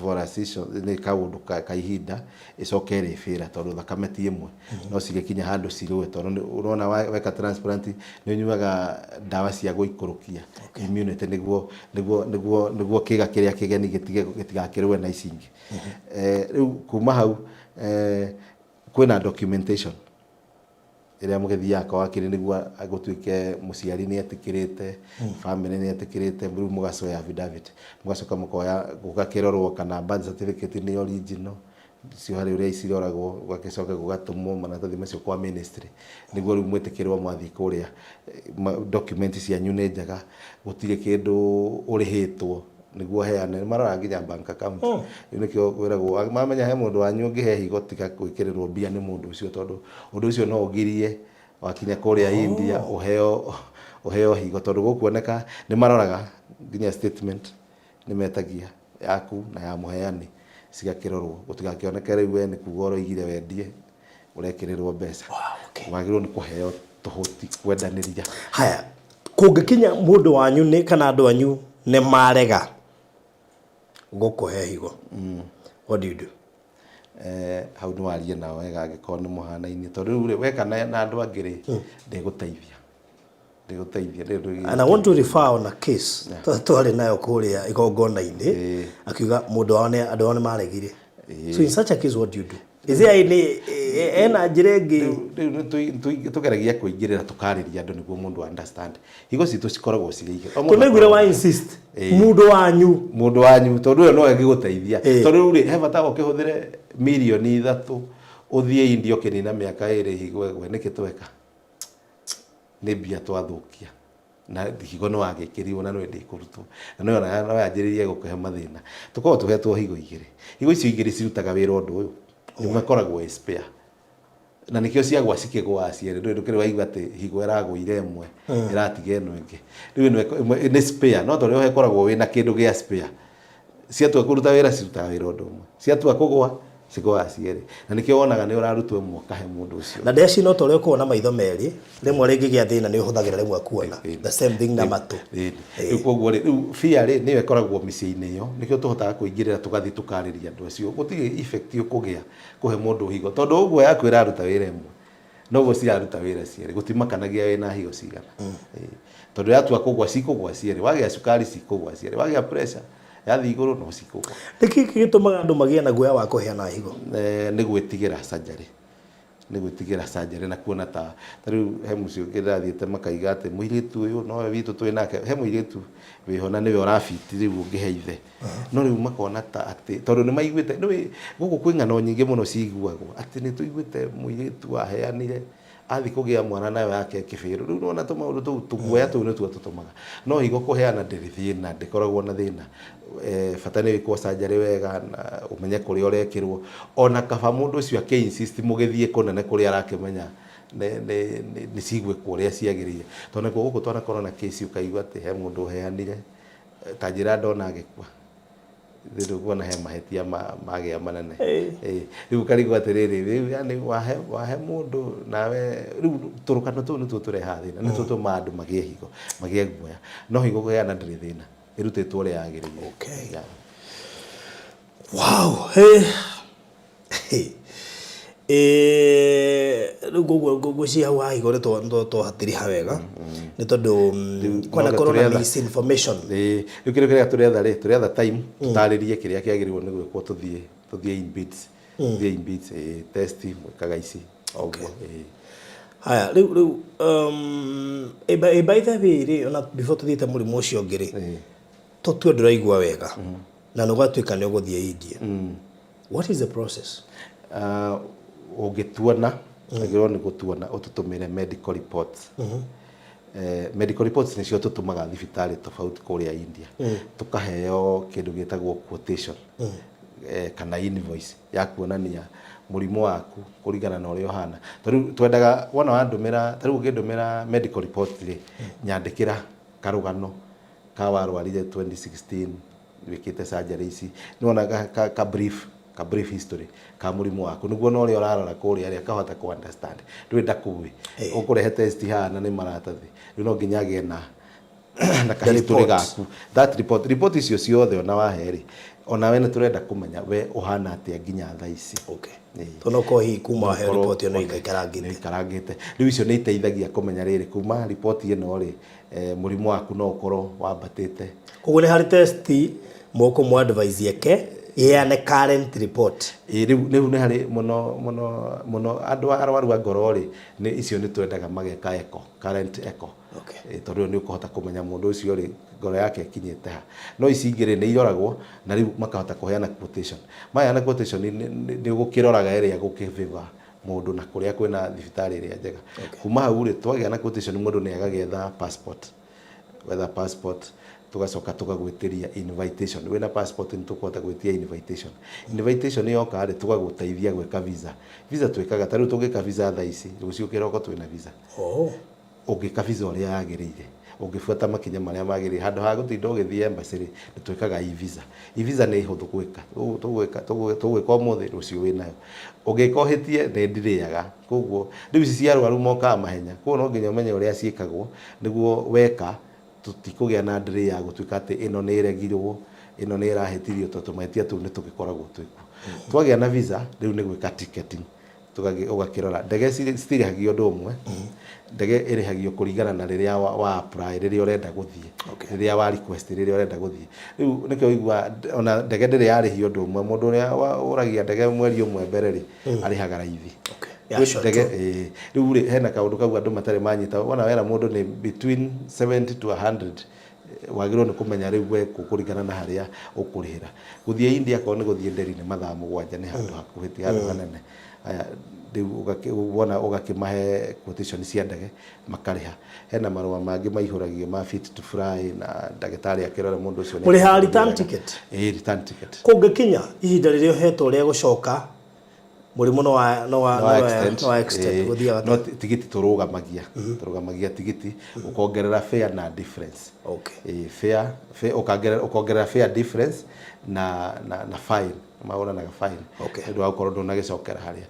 for a season, nĩ kaũndũ ka ihinda, ĩcoke ĩrĩbĩra tondũ thakame ti ĩmwe. No cigĩkinya handũ cirũe tondũ ũrona weka transplant nĩ ũnyuaga ndawa cia gũikũrũkia immunity nĩguo, nĩguo, nĩguo, nĩguo kĩga kĩrĩa kĩgeni gĩtige, gĩtigakĩrũe na ici ingĩ. Rĩu kuma hau kwĩna documentation ĩrĩa mũgĩthiaga kwa wakiri nĩguo gũtuĩke mũciari nĩ etĩkĩrĩte, family nĩ etĩkĩrĩte, rĩu mũgacoya affidavit, mũgacoka mũkoya gũgakĩrorwo kana birth certificate nĩ original, icio harĩ ũrĩa ciroragwo, gũgagĩcoka gũgatũmwo maratathi macio kwa ministry nĩguo rĩu mwĩtĩkĩrwo mwathiĩ kũrĩa, document cianyu nĩ njega, gũtirĩ kĩndũ ũrĩhĩtwo nĩguo ũheane, nĩ maroraga nginya bank account. Rĩu nĩkĩo kwĩragwo mamenya he mũndũ wanyu ũngĩhe higo tiga gwĩkĩrĩrwo mbia nĩ mũndũ ũcio tondũ ũndũ ũcio no ũgirie wakinya kũrĩa India ũheo, ũheo higo tondũ gũkuoneka nĩ maroraga nginya statement nĩ metagia yaku na ya mũheani cigakĩrorwo gũtigakĩoneke rĩu we nĩ kuga ũroigire wendie ũrekĩrĩrwo mbeca. Wagĩrĩirwo nĩ kũheo tũhũ ti kwendanĩria.
Haya, kũngĩkinya mũndũ wanyu nĩ kana andũ anyu nĩ marega gũkũhe higo, what do you do?
Hau nĩ warie nao wega angĩkorwo nĩ mũhanaine tondũ rĩu rĩ weka na andũ angĩ rĩ ndĩgũteithia, ndĩgũteithia.
And I want to refer on a case twarĩ nayo kũrĩa igongona-inĩ, akiuga mũndũ wao nĩ andũ ao nĩ maregire. So in such a case, what do you do? Is there any ena njĩra ĩngĩ?
Rĩu nĩ tũgeragia kũingĩrĩra tũkarĩria andũ nĩguo mũndũ understand. Higo citũ cikoragwo cirĩ igĩrĩ.
Tondũ ndaiguire wa insist mũndũ wanyu.
Mũndũ wanyu tondũ ũyũ no angĩgũteithia. Tondũ rĩu rĩ he bata ũkĩhũthĩre mirioni 3 ũthiĩ India ũkĩnina mĩaka 2 higo ĩgwe, nĩkĩ tweka? Nĩ mbia twathũkia. Na higo no wagĩkĩrirwo na no ndĩkũrutwo na no no yanjĩrĩrie gũkũhe mathĩna. Tũkoragwo tũhetwo higo igĩrĩ. Higo icio igĩrĩ cirutaga wĩra ũndũ ũyũ, ĩmwe ĩkoragwo ĩ spare na nĩkĩo ciagwa cikĩgũaga cierĩ. Ndũrĩ ndũkĩrĩ waigua atĩ higo ĩragũire ĩmwe ĩratiga ĩno ĩngĩ. Rĩu ĩno ĩmwe nĩ spare, no torĩa ũkoragwo wĩna kĩndũ gĩa spare, ciatua kũruta wĩra cirutaga wĩra ũndũ ũmwe, ciatua kũgũa cigũaga cierĩ, na nĩkĩo wonaga nĩ ũrarutwo ĩmwe ũkahe mũndũ ũcio.
Na ndeci no torĩa ũkoragwo na maitho merĩ, rĩmwe rĩngĩgĩa thĩna nĩ ũhũthagĩra rĩmwe kuona. The same thing na matũ.
Rĩu koguo rĩ, rĩu fear rĩ nĩyo ĩkoragwo mĩciĩ-inĩ ĩyo, nĩkĩo tũhotaga kũingĩrĩra tũgathiĩ tũkarĩria andũ acio. Gũtirĩ effect ũkũgĩa kũhe mũndũ higo tondũ ũguo yaku ĩraruta wĩra ĩmwe noguo ciraruta wĩra cierĩ, gũtimakanagia wĩna higo cigana. Tondũ yatua kũgwa cikũgwa cierĩ, wagĩa cukari cikũgwa cierĩ, wagĩa pressure yathiĩ igũrũ no cikũgwa.
Nĩkĩ gĩtũmaga andũ magĩe na guoya wa kũheana higo?
Nĩ gwĩtigĩra surgery, nĩ gwĩtigĩra surgery na kuona ta rĩu he mũciĩ ũngĩ ndĩrathiĩte makaiga atĩ mũirĩtu ũyũ nowe witũ twĩ nake, he mũirĩtu wĩho na nĩwe ũrabiti rĩu ũngĩhe ithe, no rĩu makona ta atĩ tondũ nĩ maiguĩte, nĩũĩ gũkũ kwĩ ng'ano nyingĩ mũno ciguagwo atĩ nĩ tũiguĩte mũirĩtu waheanire athiĩ kũgĩa mwana nayo yake ĩkĩbĩrwo. Rĩu nĩwona tũmaũndũ tũu, tũguoya tũu nĩtuo tũtũmaga. No higo kũheana ndĩrĩ thĩna, ndĩkoragwo na thĩna. Bata nĩ wĩkwo surgery wega na ũmenye kũrĩa ũrekĩrwo. Ona kaba mũndũ ũcio akĩ insist mũgĩthiĩ kũnene kũrĩa arakĩmenya nĩ cigwĩkwo ũrĩa ciagĩrĩire. Tondũ nakuo gũkũ twanakorwo na case ũkaigua atĩ he mũndũ ũheanire, ta njĩra ndona agĩkua. Rĩu ndũkuona he mahĩtia magĩa manene. Rĩu ũkarigwo atĩrĩrĩ, rĩu yani wahe, wahe mũndũ nawe, rĩu tũrũkano tũu nĩtuo tũrehaga thĩna, nĩtuo tũtũmaga andũ magĩe higo, magĩe guoya. No higo kũheana ndĩrĩ thĩna. Ĩrutĩtwo ũrĩa yagĩrĩire.
Okay.
Yeah.
Wow. Hey. Hey. Rĩu koguo ngwĩciria hau ha higo nĩ twahatiriha wega nĩ tondũ
no
kwanakorwo na
tũretha-
misinformation.
Ĩĩ, rĩu kĩrĩa kĩrĩa tũretha rĩ, tũretha time tũtarĩrie kĩrĩa kĩagĩrĩirwo nĩ gwĩkwo, tũthiĩ in bits, tũthiĩ in bits, ĩĩ, test mwĩkaga ici ũguo, ĩĩ.
Haya, rĩu by the way rĩ, ona before tũthiĩte mũrimũ ũcio ũngĩ rĩ, tũtue ndũraigua wega na nĩ ũgatuĩka nĩ ũgũthiĩ India, what is the process?
Ũngĩtuona, agĩrĩirwo nĩ gũtuona ũtũtũmĩre medical reports. Medical reports nĩcio tũtũmaga thibitarĩ tofauti kũrĩa India, tũkaheo kĩndũ gĩtagwo quotation kana invoice ya kuonania mũrimũ waku kũringana na ũrĩa ũhana. Tarĩu twendaga wona wandũmĩra, tarĩu ũngĩndũmĩra medical report rĩ, nyandĩkĩra karũgano ka warwarire 2016, wĩkĩte surgery ici, nĩwona ka brief history ka mũrimũ waku, nĩguo na ũrĩa ũrarora kũrĩa rĩ akahota kũ understand. Ndũĩ ndakũĩ ũkũrehe test haha na nĩ maratathi, rĩu no nginya agĩe na ka
The
history
report.
gaku, that report icio ciothe ona wahe rĩ, ona we nĩ tũrenda kũmenya we ũhana atĩa nginya thaa ici.
Okay. Tondũ no korwo hihi kuma waheo report ĩyo no ĩgaikarangĩte.
Nĩ ikarangĩte. Rĩu icio nĩ iteithagia kũmenya rĩrĩ, kuma riboti ĩno rĩ, mũrimũ waku no ũkorwo wambatĩte.
Koguo nĩ harĩ test mũkũmũ advise eke ĩheane current report.
Ĩ, rĩu nĩ harĩ mũno mũno mũno andũ arwaru a ngoro rĩ, nĩ icio nĩ twendaga mageka echo, current echo. Ĩ, tondũ ĩyo nĩ ũkũhota kũmenya mũndũ ũcio rĩ, ngoro yake ĩkinyĩte ha. No ici ingĩ rĩ, nĩ iroragwo na rĩu makahota kũheana quotation. Maheana quotation nĩ ũgũkĩroraga ĩrĩa gũkĩ favor mũndũ na kũrĩa kwĩna thibitarĩ ĩrĩa njega. Kuma hau rĩ, twagĩa na quotation, mũndũ nĩ agagĩetha passport, wetha passport, tũgacoka tũgagwĩtĩria invitation. Wĩna passport nĩ tũkũhota gwĩtia invitation. Invitation yoka rĩ, tũgagũteithia gwĩka visa. Visa twĩkaga, ta rĩu tũngĩka visa thaa ici, rũciũ kĩroko twĩna visa. Ũngĩka visa ũrĩa yagĩrĩire, ũngĩbuata makinya marĩa magĩrĩire, handũ ha gũtinda ũgĩthiĩ embassy rĩ, nĩ twĩkaga e-visa. E-visa nĩ hũthũ gwĩka. Tũgwĩka ũmũthĩ, rũciũ wĩnayo. Ũngĩka ũhĩtie, nĩ ndirĩaga. Koguo rĩu ici cia arwaru mokaga mahenya, koguo no nginya ũmenye ũrĩa ciĩkagwo nĩguo weka tũtikũgĩa na delay ya gũtuĩka atĩ ĩno nĩ ĩregirwo, ĩno nĩ ĩrahĩtirio, tondũ tũmahĩtia tũu nĩ tũgĩkoragwo twĩkuo. Twagĩa na visa, rĩu nĩ gwĩka ticketing. Ũgakĩrora ndege citirĩhagio ũndũ ũmwe. Ndege ĩrĩhagio kũringana na rĩrĩa wa apply, rĩrĩa ũrenda gũthiĩ, rĩrĩa wa request, rĩrĩa ũrenda gũthiĩ. Rĩu nĩkĩo ũiguaga ona ndege ndĩrĩ yarĩhio ũndũ ũmwe. Mũndũ ũrĩa ũragia ndege mweri ũmwe mbere rĩ, arĩhaga raithi.
Yeah,
Kwĩ ndege, ĩĩ. Rĩu rĩ, hena kaũndũ kau andũ matarĩ manyita. Wona wera mũndũ nĩ between 70 to 100, wagĩrĩirwo nĩ kũmenya rĩu we kũringana na harĩa ũkũrĩhĩra. Gũthiĩ India, akorwo nĩ gũthiĩ Delhi, nĩ mathaa 7, nĩ handũ hakuhĩ, ti handũ hanene. Aya, rĩu wona ũgakĩmahe quotation cia ndege, makarĩha. Hena marũa mangĩ maihũragio ma fit to fly na ndagĩtarĩ akĩrore mũndũ ũcio nĩ
Mũrĩhaga return ticket?
Ĩĩ, return ticket.
Kũngĩkinya ihinda rĩrĩa ũhetwo rĩa gũcoka, mũrimũ no wa
no extend.
No wa extend, gũthiaga
No tigiti tũrũgamagia tigiti, ũkongerera fare na difference. Ĩĩ, fare ũkongerera fare difference na fine, mahũranaga fine nĩ ũndũ wa gũkorwo ndũnagĩcokera harĩa.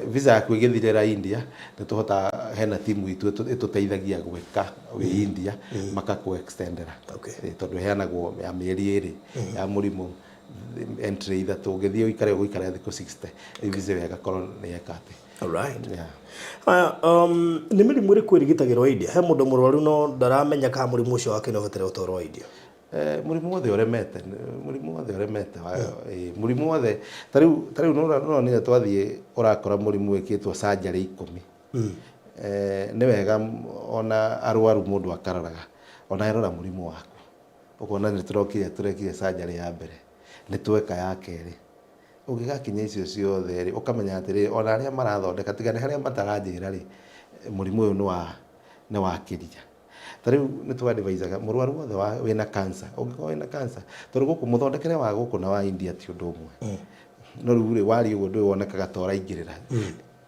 Visa yaku ĩgĩthirĩra India, nĩ tũhotaga, hena timu itũ ĩtũteithagia gwĩka wĩ India, makakũ extendera. Ĩĩ, tondũ ĩheanagwo ya mĩeri 2 ya mũrimũ, entry 3, ũngĩthiĩ ũikare ũgũikara thikũ 60, rĩu visa ĩyo ĩgakorwo nĩ yeka atĩ.
Alright.
Yeah.
Aya, nĩ mĩrimũ ĩrĩkũ ĩrigitagĩrwo India? He mũndũ mũrwaru no ndaramenya kana mũrimũ ũcio wake nĩ ũbataire gũtwarwo India.
Mũrimũ wothe ũremete, mũrimũ wothe ũremete, mũrimũ wothe, ta rĩu nĩũronire twathiĩ ũrakora mũrimũ wĩkĩtwo surgery 10. Nĩ wega ona arwaru mũndũ akaroraga, ona erora mũrimũ waku, ũkona nĩ tũrokire tũrekire surgery ya mbere, nĩ tweka ya kerĩ, ũngĩgakinya icio ciothe rĩ, ũkamenya atĩrĩrĩ, ona arĩa marathondeka tiga nĩ harĩa mataranjĩra rĩ, mũrimũ ũyũ nĩ wakĩria. Ta rĩu nĩ tũ advisaga mũrwaru wothe wĩna cancer, ũngĩkorwo wĩna cancer, tondũ gũkũ mũthondekere wa gũkũ na wa India ti ũndũ ũmwe. No rĩu rĩ, waria ũguo ndũĩ wonekaga ta ũraingĩrĩra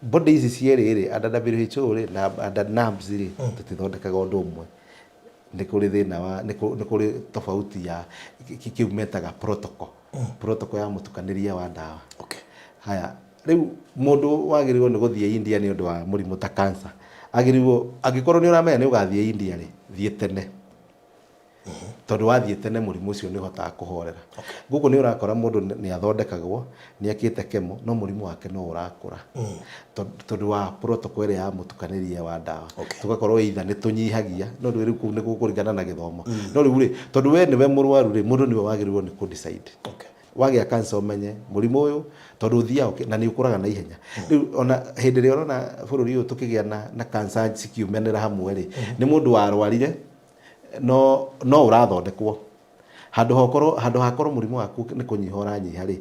body ici cierĩ rĩ, under WHO rĩ na under NABS rĩ, tũtithondekaga ũndũ ũmwe. Nĩ kũrĩ thĩna wa nĩ kũrĩ tofauti ya kĩu metaga protocol ya mũtukanĩrie wa ndawa. Haya, rĩu mũndũ wagĩrĩirwo nĩ gũthiĩ India nĩ ũndũ wa mũrimũ ta cancer, agĩrĩirwo, angĩkorwo nĩ ũramenya nĩ ũgathiĩ India rĩ, thiĩ tene. Tondũ wathiĩ tene mũrimũ ũcio nĩ ũhotaga kũhorera. Gũkũ nĩ ũrakora mũndũ nĩ athondekagwo, nĩ ekĩte chemo, no mũrimũ wake no ũrakũra. Tondũ wa protocol ĩrĩa ya mũtukanĩrie wa ndawa. Tũgakorwo either nĩ tũnyihagia, no rĩu kũu nĩ gũkũringana na gĩthomo. No rĩu rĩ, tondũ we nĩwe mũrwaru rĩ, mũndũ nĩwe wagĩrĩirwo nĩ kũ decide. Wagĩa cancer ũmenye mũrimũ ũyũ tondũ ũthiaga na nĩ ũkũraga na ihenya. Rĩu ona hĩndĩ ĩrĩa ũrona bũrũri ũyũ tũkĩgĩa na cancer cikiumanĩra hamwe rĩ, nĩ mũndũ warwarire no no ũrathondekwo. Handũ ha ũkorwo handũ ha korwo mũrimũ waku nĩ kũnyiha ũranyiha rĩ,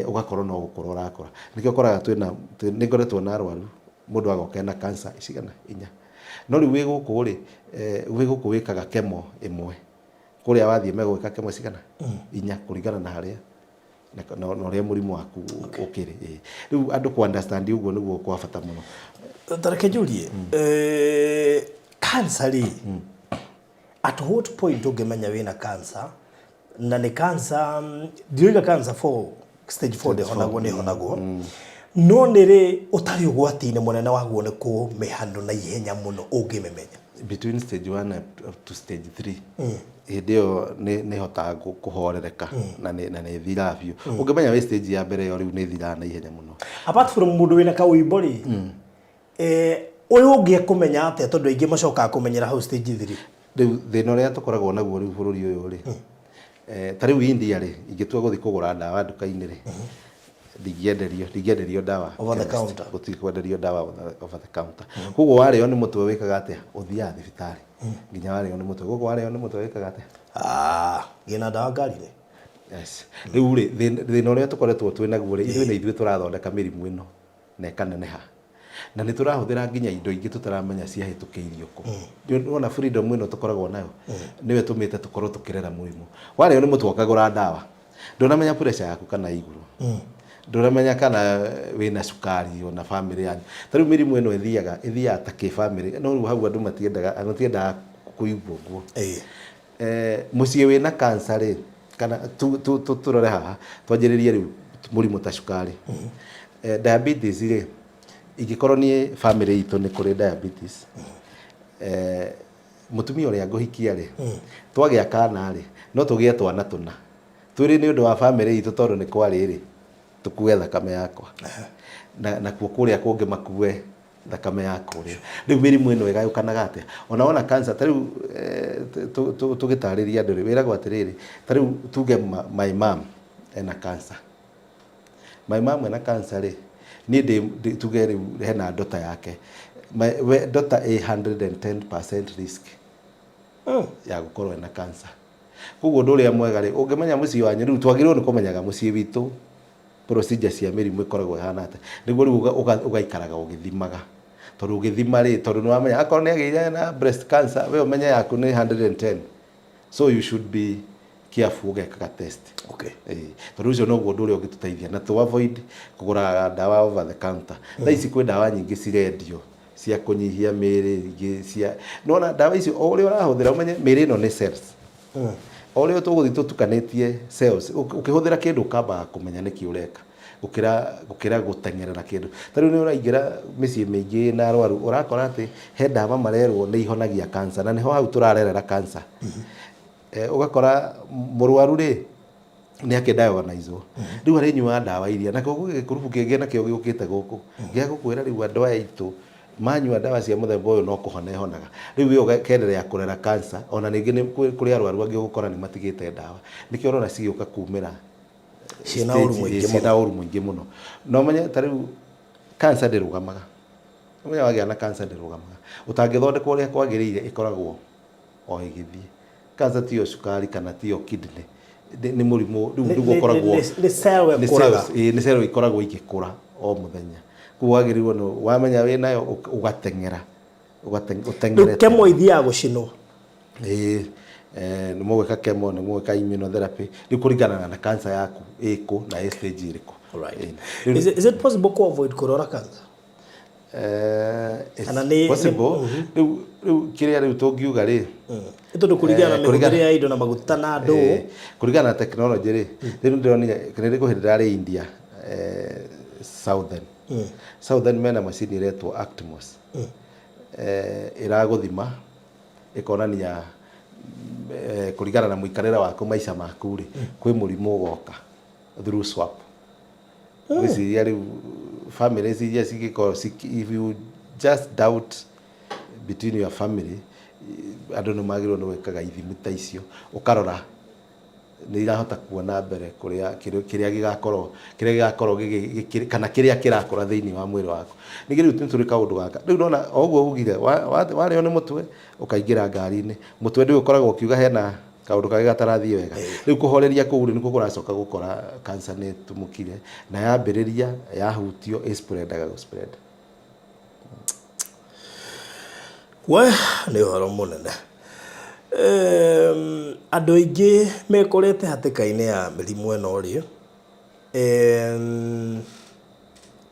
ũgakorwo no gũkũra ũrakũra. Nĩkĩo ũkoraga twĩna nĩ ngoretwo na arwaru mũndũ agoka ena cancer cigana? Inya. No rĩu wĩ gũkũ rĩ, wĩ gũkũ wĩkaga chemo ĩmwe. Kũrĩa wathiĩ megũgwĩka chemo cigana? Inya kũringana na harĩa na ũrĩa mũrimũ waku ũkĩrĩ. Rĩu andũ kũ understand ũguo nĩguo kwa bata mũno.
Ta reke njũrie, cancer rĩ, at what point ũngĩmenya wĩna cancer, na nĩ cancer, ndiroiga cancer for stage 4 ndĩhonagwo, nĩ ĩhonagwo, no nĩ rĩ ũtarĩ ũgwati-inĩ mũnene waguo nĩ kũmĩhandũ na ihenya mũno ũngĩmĩmenya?
Between stage 1 up to stage 3, hĩndĩ ĩyo nĩ ĩhotaga kũhorereka na nĩ ĩthiraga biũ. Ũngĩmenya wĩ stage ya mbere ĩyo rĩu nĩ ĩthiraga na ihenya mũno.
Apart from mũndũ wĩna kaũimbo rĩ, ũyũ ũngĩ ekũmenya atĩa, tondũ aingĩ macokaga kũmenyera hau stage 3?
Rĩu thĩna ũrĩa tũkoragwo naguo rĩu bũrũri ũyũ rĩ, ta rĩu India rĩ, ingĩtua gũthiĩ kũgũra ndawa nduka-inĩ rĩ, ndingĩenderio ndawa
over the counter.
Gũtirĩ kwenderio ndawa over the counter. Koguo warĩo nĩ mũtwe wĩkaga atĩa? Ũthiaga thibitarĩ. Nginya warĩo nĩ mũtwe. Koguo warĩo nĩ mũtwe wĩkaga atĩa?
Ah, ngĩna ndawa ngari-inĩ.
Yes. Rĩu rĩ, thĩna ũrĩa tũkoretwo twĩ naguo rĩ, ithuĩ nĩ ithuĩ tũrathondeka mĩrimũ ĩno na ĩkaneneha. Na nĩ tũrahũthĩra nginya indo ingĩ tũtaramenya ciahĩtũkĩirio kũ. Nĩwona freedom ĩno tũkoragwo nayo, nĩyo ĩtũmĩte tũkorwo tũkĩrera mũrimũ. Warĩo nĩ mũtwe ũkagũra ndawa, ndũnamenya pressure yaku kana ĩ igũrũ, ndũnamenya kana wĩna cukari ona bamĩrĩ yanyu. Ta rĩu mĩrimũ ĩno ĩthiaga ĩthiaga ta kĩbamĩrĩ, no rĩu hau andũ matiendaga matiendaga kũigua ũguo. Mũciĩ wĩna cancer rĩ, kana tũrore haha, twanjĩrĩrie rĩu mũrimũ ta cukari. Diabetes rĩ, ingĩkorwo niĩ bamĩrĩ itũ nĩ kũrĩ diabetes, mũtumia ũrĩa ngũhikia rĩ, twagĩa kana rĩ, no tũgĩe twana tũna. Twĩrĩ nĩ ũndũ wa bamĩrĩ itũ tondũ nĩ kwarĩ rĩ, tũkue thakame yakwa. Nakuo kũrĩa kũngĩ makue thakame ya kũrĩa. Rĩu mĩrimũ ĩno ĩgayũkanaga atĩa? Ona wona cancer, ta rĩu tũgĩtarĩria andũ rĩ, wĩragwo atĩrĩrĩ, ta rĩu tuge my mom ena cancer. My mom ena cancer rĩ, niĩ ndĩ tuge rĩu hena daughter yake. We daughter ĩ 110% risk ya gũkorwo ena cancer. Koguo ũndũ ũrĩa mwega rĩ, ũngĩmenya mũciĩ wanyu, rĩu twagĩrĩirwo nĩ kũmenyaga mũciĩ witũ procedure cia mĩrimũ ĩkoragwo ĩhana atĩa, nĩguo rĩu ũgaikaraga ũgĩthimaga. Tondũ ũgĩthima rĩ, tondũ nĩ wamenya akorwo nĩ agĩire na breast cancer, we ũmenye yaku nĩ 110. So you should be careful ũgekaga test. Ĩĩ, tondũ ũcio noguo ũndũ ũrĩa ũngĩtũteithia na tũ avoid kũgũraga ndawa over the counter. Thaa ici kwĩ ndawa nyingĩ cirendio cia kũnyihia mĩĩrĩ, ingĩ cia, nĩwona ndawa icio o ũrĩa ũrahũthĩra ũmenye mĩĩrĩ ĩno nĩ cells. O ũrĩa tũgũthiĩ tũtukanĩtie cells, ũkĩhũthĩra kĩndũ ũkambaga kũmenya nĩkĩ ũreka gũkĩra gũkĩra gũteng'erera kĩndũ. Ta rĩu nĩ ũraingĩra mĩciĩ mĩingĩ na arwaru ũrakora atĩ he ndawa marerwo nĩ ihonagia cancer na nĩho hau tũrarerera cancer. Ũgakora mũrwaru rĩ, nĩ akĩ diagnose rĩu arĩnyuaga ndawa iria nakĩo gwĩ gĩkurubu kĩngĩ nakĩo gĩũkĩte gũkũ gĩa gũkwĩra rĩu andũ aya aitũ manyua ndawa cia mũthemba ũyũ no kũhona ĩhonaga. Rĩu ĩyo ũkenderea kũrera cancer ona ningĩ nĩ kũrĩ arwaru angĩ ũgũkora nĩ matigĩte ndawa. Nĩkĩo ũrona cigĩũka kumĩra
ciĩna ũru mũingĩ
mũno, ciĩna ũru mũingĩ mũno. Na ũmenye ta rĩu cancer ndĩrũgamaga. Ũmenye wagĩa na cancer ndĩrũgamaga. Ũtangĩthondekwo ũrĩa kwagĩrĩire ĩkoragwo o ĩgĩthiĩ. Cancer tiyo cukari kana tiyo kidney. Nĩ mũrimũ rĩu nĩguo ũkoragwo
nĩ cell ĩkũraga.
Nĩ cell ikoragwo igĩkũra o mũthenya. Koguo wagĩrĩirwo nĩ wamenya wĩnayo ũgateng'era.
Rĩu chemo ithiaga gũcinwo?
Ĩĩ, nĩ mũgwĩka chemo, nĩ mũgwĩka immunotherapy, rĩu kũringana na cancer yaku ĩkũ na ĩ stage ĩrĩkũ.
Is it possible kũ avoid kũrwara cancer?
It's Kana possible. Rĩu rĩu kĩrĩa rĩu tũngiuga rĩ,
Nĩ tondũ kũringana na mĩhũthĩre ya indo na maguta na andũ.
Kũringana na technology rĩ, rĩu ndĩronire nĩ kũhĩndĩ ndĩrarĩ India, Southern. Southern mena macini ĩretwo Actmos. Ĩragũthima ĩkonania Kũringana na mũikarĩre waku, maica maku rĩ, kwĩ mũrimũ ũgoka through swap. Ngwĩciria rĩu families iria cingĩkorwo, if you just doubt between your family, andũ nĩ magĩrĩirwo nĩ gwĩkaga ithimi ta icio, ũkarora nĩ irahota kuona mbere kũrĩa kĩrĩa gĩgakorwo kana kĩrĩa kĩrakũra thĩinĩ wa mwĩrĩ waku. Ningĩ rĩu nĩ tũrĩ kaũndũ gaka rĩu ndona o ũguo ugire warĩo nĩ mũtwe, ũkaingĩra ngari-inĩ, mũtwe ndũĩ ũkoragwo ũkiuga hena kaũndũ kangĩ gatarathiĩ wega. Rĩu kũhoreria kũu rĩ, nĩkuo kũracoka gũkora cancer nĩ ĩtumũkire na yambĩrĩria yahutio ĩ spreadaga gũ spread.
We nĩ ũhoro mũnene. Andũ aingĩ mekorete hatĩka-inĩ ya mĩrimũ ĩno rĩ,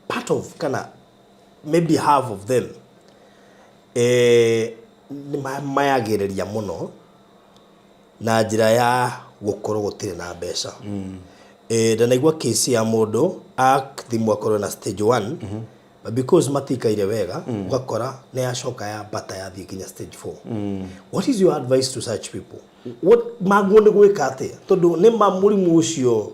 part of kana maybe half of them nĩ mayagĩrĩria mũno na njĩra ya gũkorwo gũtirĩ na mbeca. Ndanaigua case ya mũndũ athimwo akorwo na stage 1, but because matikaire wega, ũgakora nĩ yacoka yambata yathiĩ nginya stage 4. What is your advice to such people? What magwo nĩ gwĩka atĩa? Tondũ nĩ ma mũrimũ ũcio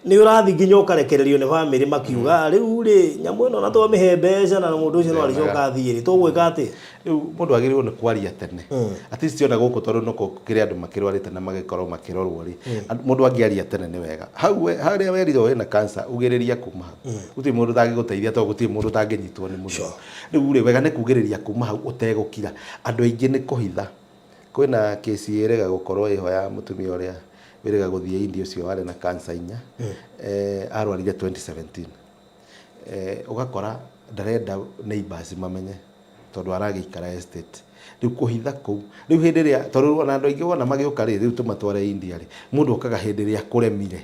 nĩ ũrathiĩ nginya ũkarekererio nĩ bamĩrĩ makiuga rĩu rĩ, nyamũ ĩno na twamĩhe mbeca na mũndũ ũcio no arĩcoka athiĩ rĩ, tũgwĩka atĩa?
Rĩu mũndũ agĩrĩirwo nĩ kwaria tene. At least ona gũkũ tondũ no kũrĩ andũ makĩrwarĩte na magĩkorwo makĩrorwo rĩ, mũndũ angĩaria tene nĩ wega. Hau harĩa werirwo wĩna cancer, ugĩrĩria kuma hau. Gũtirĩ mũndũ ũtangĩgũteithia tondũ gũtirĩ mũndũ ũtangĩnyitwo nĩ mũrimũ. Rĩu rĩ, wega nĩ kugĩrĩria kuma hau ũtegũkira. Andũ aingĩ nĩ kũhitha. Kwĩna kĩci ĩrĩga gũkorwo ĩho ya mũtumia ũrĩa wĩrĩga gũthiĩ India, ũcio warĩ na cancer inya. Arwarire 2017. Ũgakora ndarenda neighbors mamenye tondũ aragĩikara estate. Rĩu kũhitha kũu, rĩu hĩndĩ ĩrĩa, tondũ ona andũ aingĩ wona magĩũka rĩ, rĩu tũmatware India rĩ, mũndũ okaga hĩndĩ ĩrĩa kũremire,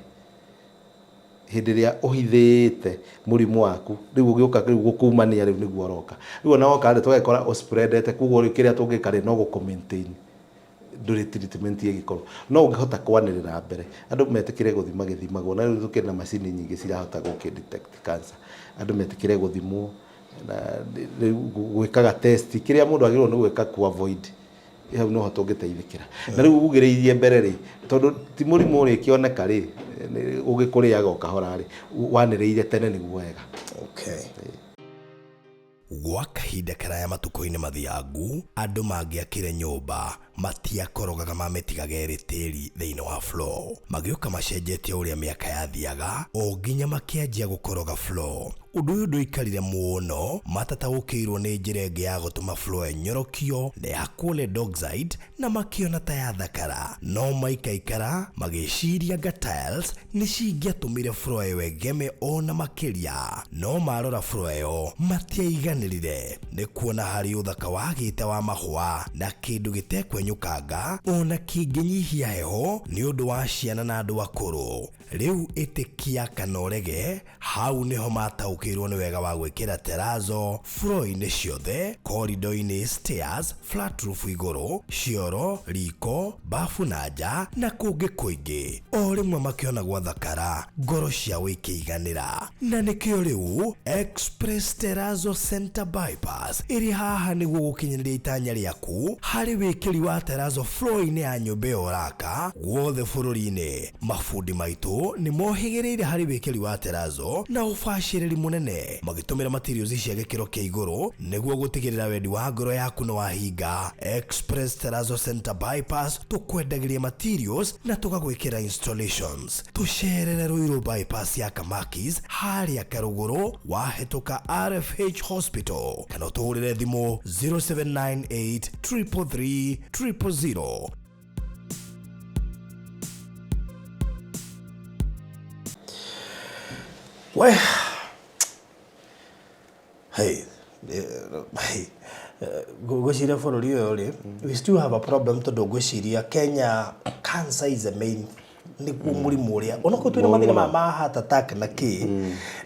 hĩndĩ ĩrĩa ũhithĩte mũrimũ waku, rĩu ũgĩũka rĩu gũkumania, rĩu nĩguo ũroka. Rĩu ona woka rĩ, tũgagĩkora ũspreadete. Koguo rĩu kĩrĩa tũngĩka rĩ, no gũkũ maintain, ndũrĩ treatment ĩgĩkorwo. No ũngĩhota kwanĩrĩra mbere, andũ metĩkĩre gũthima gĩthimagwo, na rĩu tũkĩrĩ na macini nyingĩ cirahota gũkĩ detect cancer. Andũ metĩkĩre gũthimwo na rĩu gwĩkaga test kĩrĩa mũndũ agĩrĩirwo nĩ gwĩka ku avoid, hau noho tũngĩteithĩkĩra. Na rĩu ugĩrĩirie mbere rĩ, tondũ ti mũrimũ ũrĩkĩoneka rĩ, ũgĩkũrĩaga o kahora rĩ, wanĩrĩire tene nĩguo wega.
Okay. Gwa kahinda karaya matukũ-inĩ mathiangu, andũ mangĩakire nyũmba matiakorogaga, mamĩtigaga ĩrĩ tĩri thĩinĩ wa floor. Magĩũka macenjetie ũrĩa mĩaka yathiaga o nginya makĩanjia gũkoroga floor. Ũndũ ũyũ ndũikarire mũno matataũkĩirwo nĩ njĩra ĩngĩ ya gũtũma floor ĩnyorokio na yakwo lead oxide, na makĩona ta yathakara. No maikaikara magĩciria anga tiles nĩ cingĩatũmire floor ĩyo ĩgeme ona makĩria. No marora floor ĩyo matiaiganĩrire nĩ kuona harĩ ũthaka wagĩte wa mahũa na kĩndũ gĩtekwenyũkanga ona kĩngĩnyihia heho nĩ ũndũ wa ciana na andũ akũrũ. Rĩu ĩtĩkia kana ũrege, hau nĩho mataũkĩirwo nĩ wega wa gwĩkĩra terrazzo floor-inĩ ciothe, corridor-inĩ, stairs, flat roof igũrũ, cioro, riko, bafu na nja na kũngĩ kũingĩ. O rĩmwe makĩona gwathakara, ngoro ciao ikĩiganĩra. Na nĩkĩo rĩu Express Terrazzo Center Bypass ĩrĩ haha nĩguo gũkinyanĩria itanya rĩaku harĩ wĩkĩri wa terrazzo floor-inĩ ya nyũmba ĩyo ũraka guothe bũrũri-inĩ. Mabundi maitũ nĩ mohĩgĩrĩire harĩ wĩkĩri wa terrazzo na ũbacĩrĩri mũnene, magĩtũmĩra materials cia gĩkĩro kĩa igũrũ nĩguo gũtigĩrĩra wendi wa ngoro yaku nĩ wahinga. Express Terrazzo Center Bypass, tũkwendagĩria materials na tũgagwĩkĩra installations. Tũcerere Ruiru Bypass ya Kamakis harĩa Karũgũrũ wahĩtũka RFH Hospital, kana ũtũhũrĩre thimũ 0798 333 000. We hey, hey. Ngwĩciria bũrũri ũyũ rĩ, we still have a problem, tondũ ngwĩciria Kenya cancer is the main, nĩguo mũrimũ ũrĩa onokorwo twĩna mathĩna ma heart attack na kĩ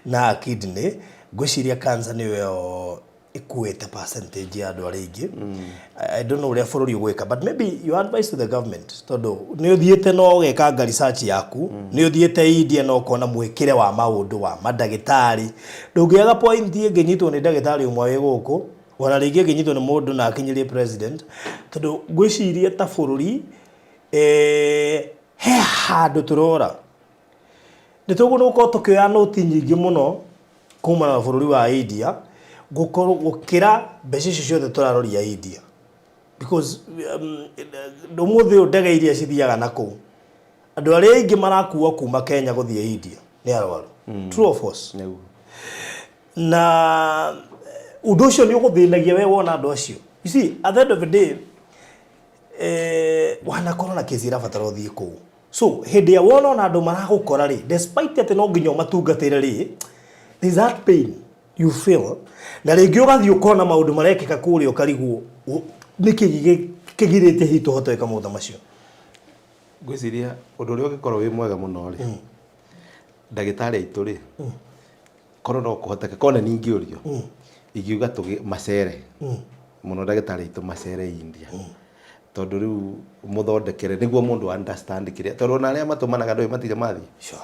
na kidney, ngwĩciria cancer nĩyo ĩkuĩte percentage ya andũ arĩa aingĩ. I don't know ũrĩa bũrũri ũgwĩka, but maybe your advice to the government, tondũ nĩ ũthiĩte na ũgekanga research yaku, nĩ ũthiĩte India na ũkona mwĩkĩre wa maũndũ wa mandagĩtarĩ. Ndũngĩaga point ĩngĩnyitwo nĩ ndagĩtarĩ ũmwe wĩ gũkũ, ona rĩngĩ ĩngĩnyitwo nĩ mũndũ na akinyĩrie president, tondũ ngwĩciria ta bũrũri. He handũ tũrora nĩ tũguo nĩ gũkorwo tũkĩoya noti nyingĩ mũno kumana na bũrũri wa India gũkorwo gũkĩra mbeca icio ciothe tũraroria India, because ũmũthĩ ũyũ ndege iria cithiaga na kũu, andũ arĩa aingĩ marakuo kuma Kenya gũthiĩ India nĩ arwaru. True or false?
Nĩguo.
Na ũndũ ũcio nĩ ũgũthĩnagia we wona andũ acio. You see, at the end of the day, wanakorwo na kesi ĩrabatara ũthiĩ kũu, so hĩndĩ ĩrĩa wona ona andũ maragũkora rĩ, despite atĩ no nginya ũmatungatĩre rĩ, there's that pain you feel, na rĩngĩ ũgathiĩ ũkona maũndũ marekĩka kũrĩa, ũkarigwo nĩkĩ kĩgirĩtie hihi tũhote gwĩka maũndũ ta macio.
Ngwĩciria ũndũ ũrĩa ũngĩkorwo wĩ mwega mũno rĩ, ndagĩtarĩ aitũ rĩ, korwo no kũhoteke, korwo nĩ niĩ ingĩũrio, ingiuga tũgĩ macere mũno, ndagĩtarĩ aitũ macere India, tondũ rĩu mũthondekere nĩguo mũndũ understand kĩrĩa, tondũ ona arĩa matũmanaga ndũĩ matirĩ mathiĩ.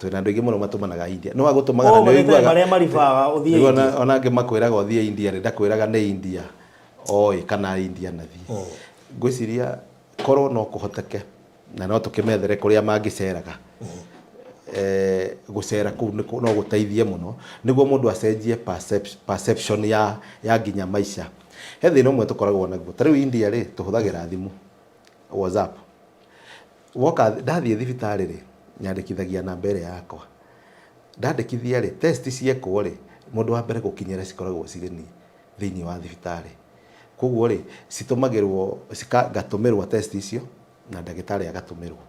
Twĩna andũ aingĩ mũno matũmanaga India, no agũtũmaga
Oh,
na nĩ
mandagĩtarĩ
ũiguaga
marĩa maribaga ũthiĩ
Rĩu
India.
Ona angĩ makwĩraga ũthiĩ India rĩ, ndakwĩraga nĩ India oĩ kana India nathiĩ. Ngwĩciria korwo no kũhoteke na no tũkĩmethere kũrĩa mangĩceraga, gũcera kũu no gũteithie mũno nĩguo mũndũ acenjie perception ya nginya maica. He thĩna ũmwe tũkoragwo naguo, ta rĩu India rĩ, tũhũthagĩra thimũ, WhatsApp. Woka ndathiĩ thibitarĩ rĩ, nyandĩkithagia namba ĩrĩa yakwa. Ndandĩkithia rĩ, test ciekwo rĩ, mũndũ wa mbere gũkinyĩra cikoragwo cirĩ niĩ thĩinĩ wa thibitarĩ. Koguo rĩ, citũmagĩrwo, ngatũmĩrwo test icio na ndagĩtarĩ agatũmĩrwo.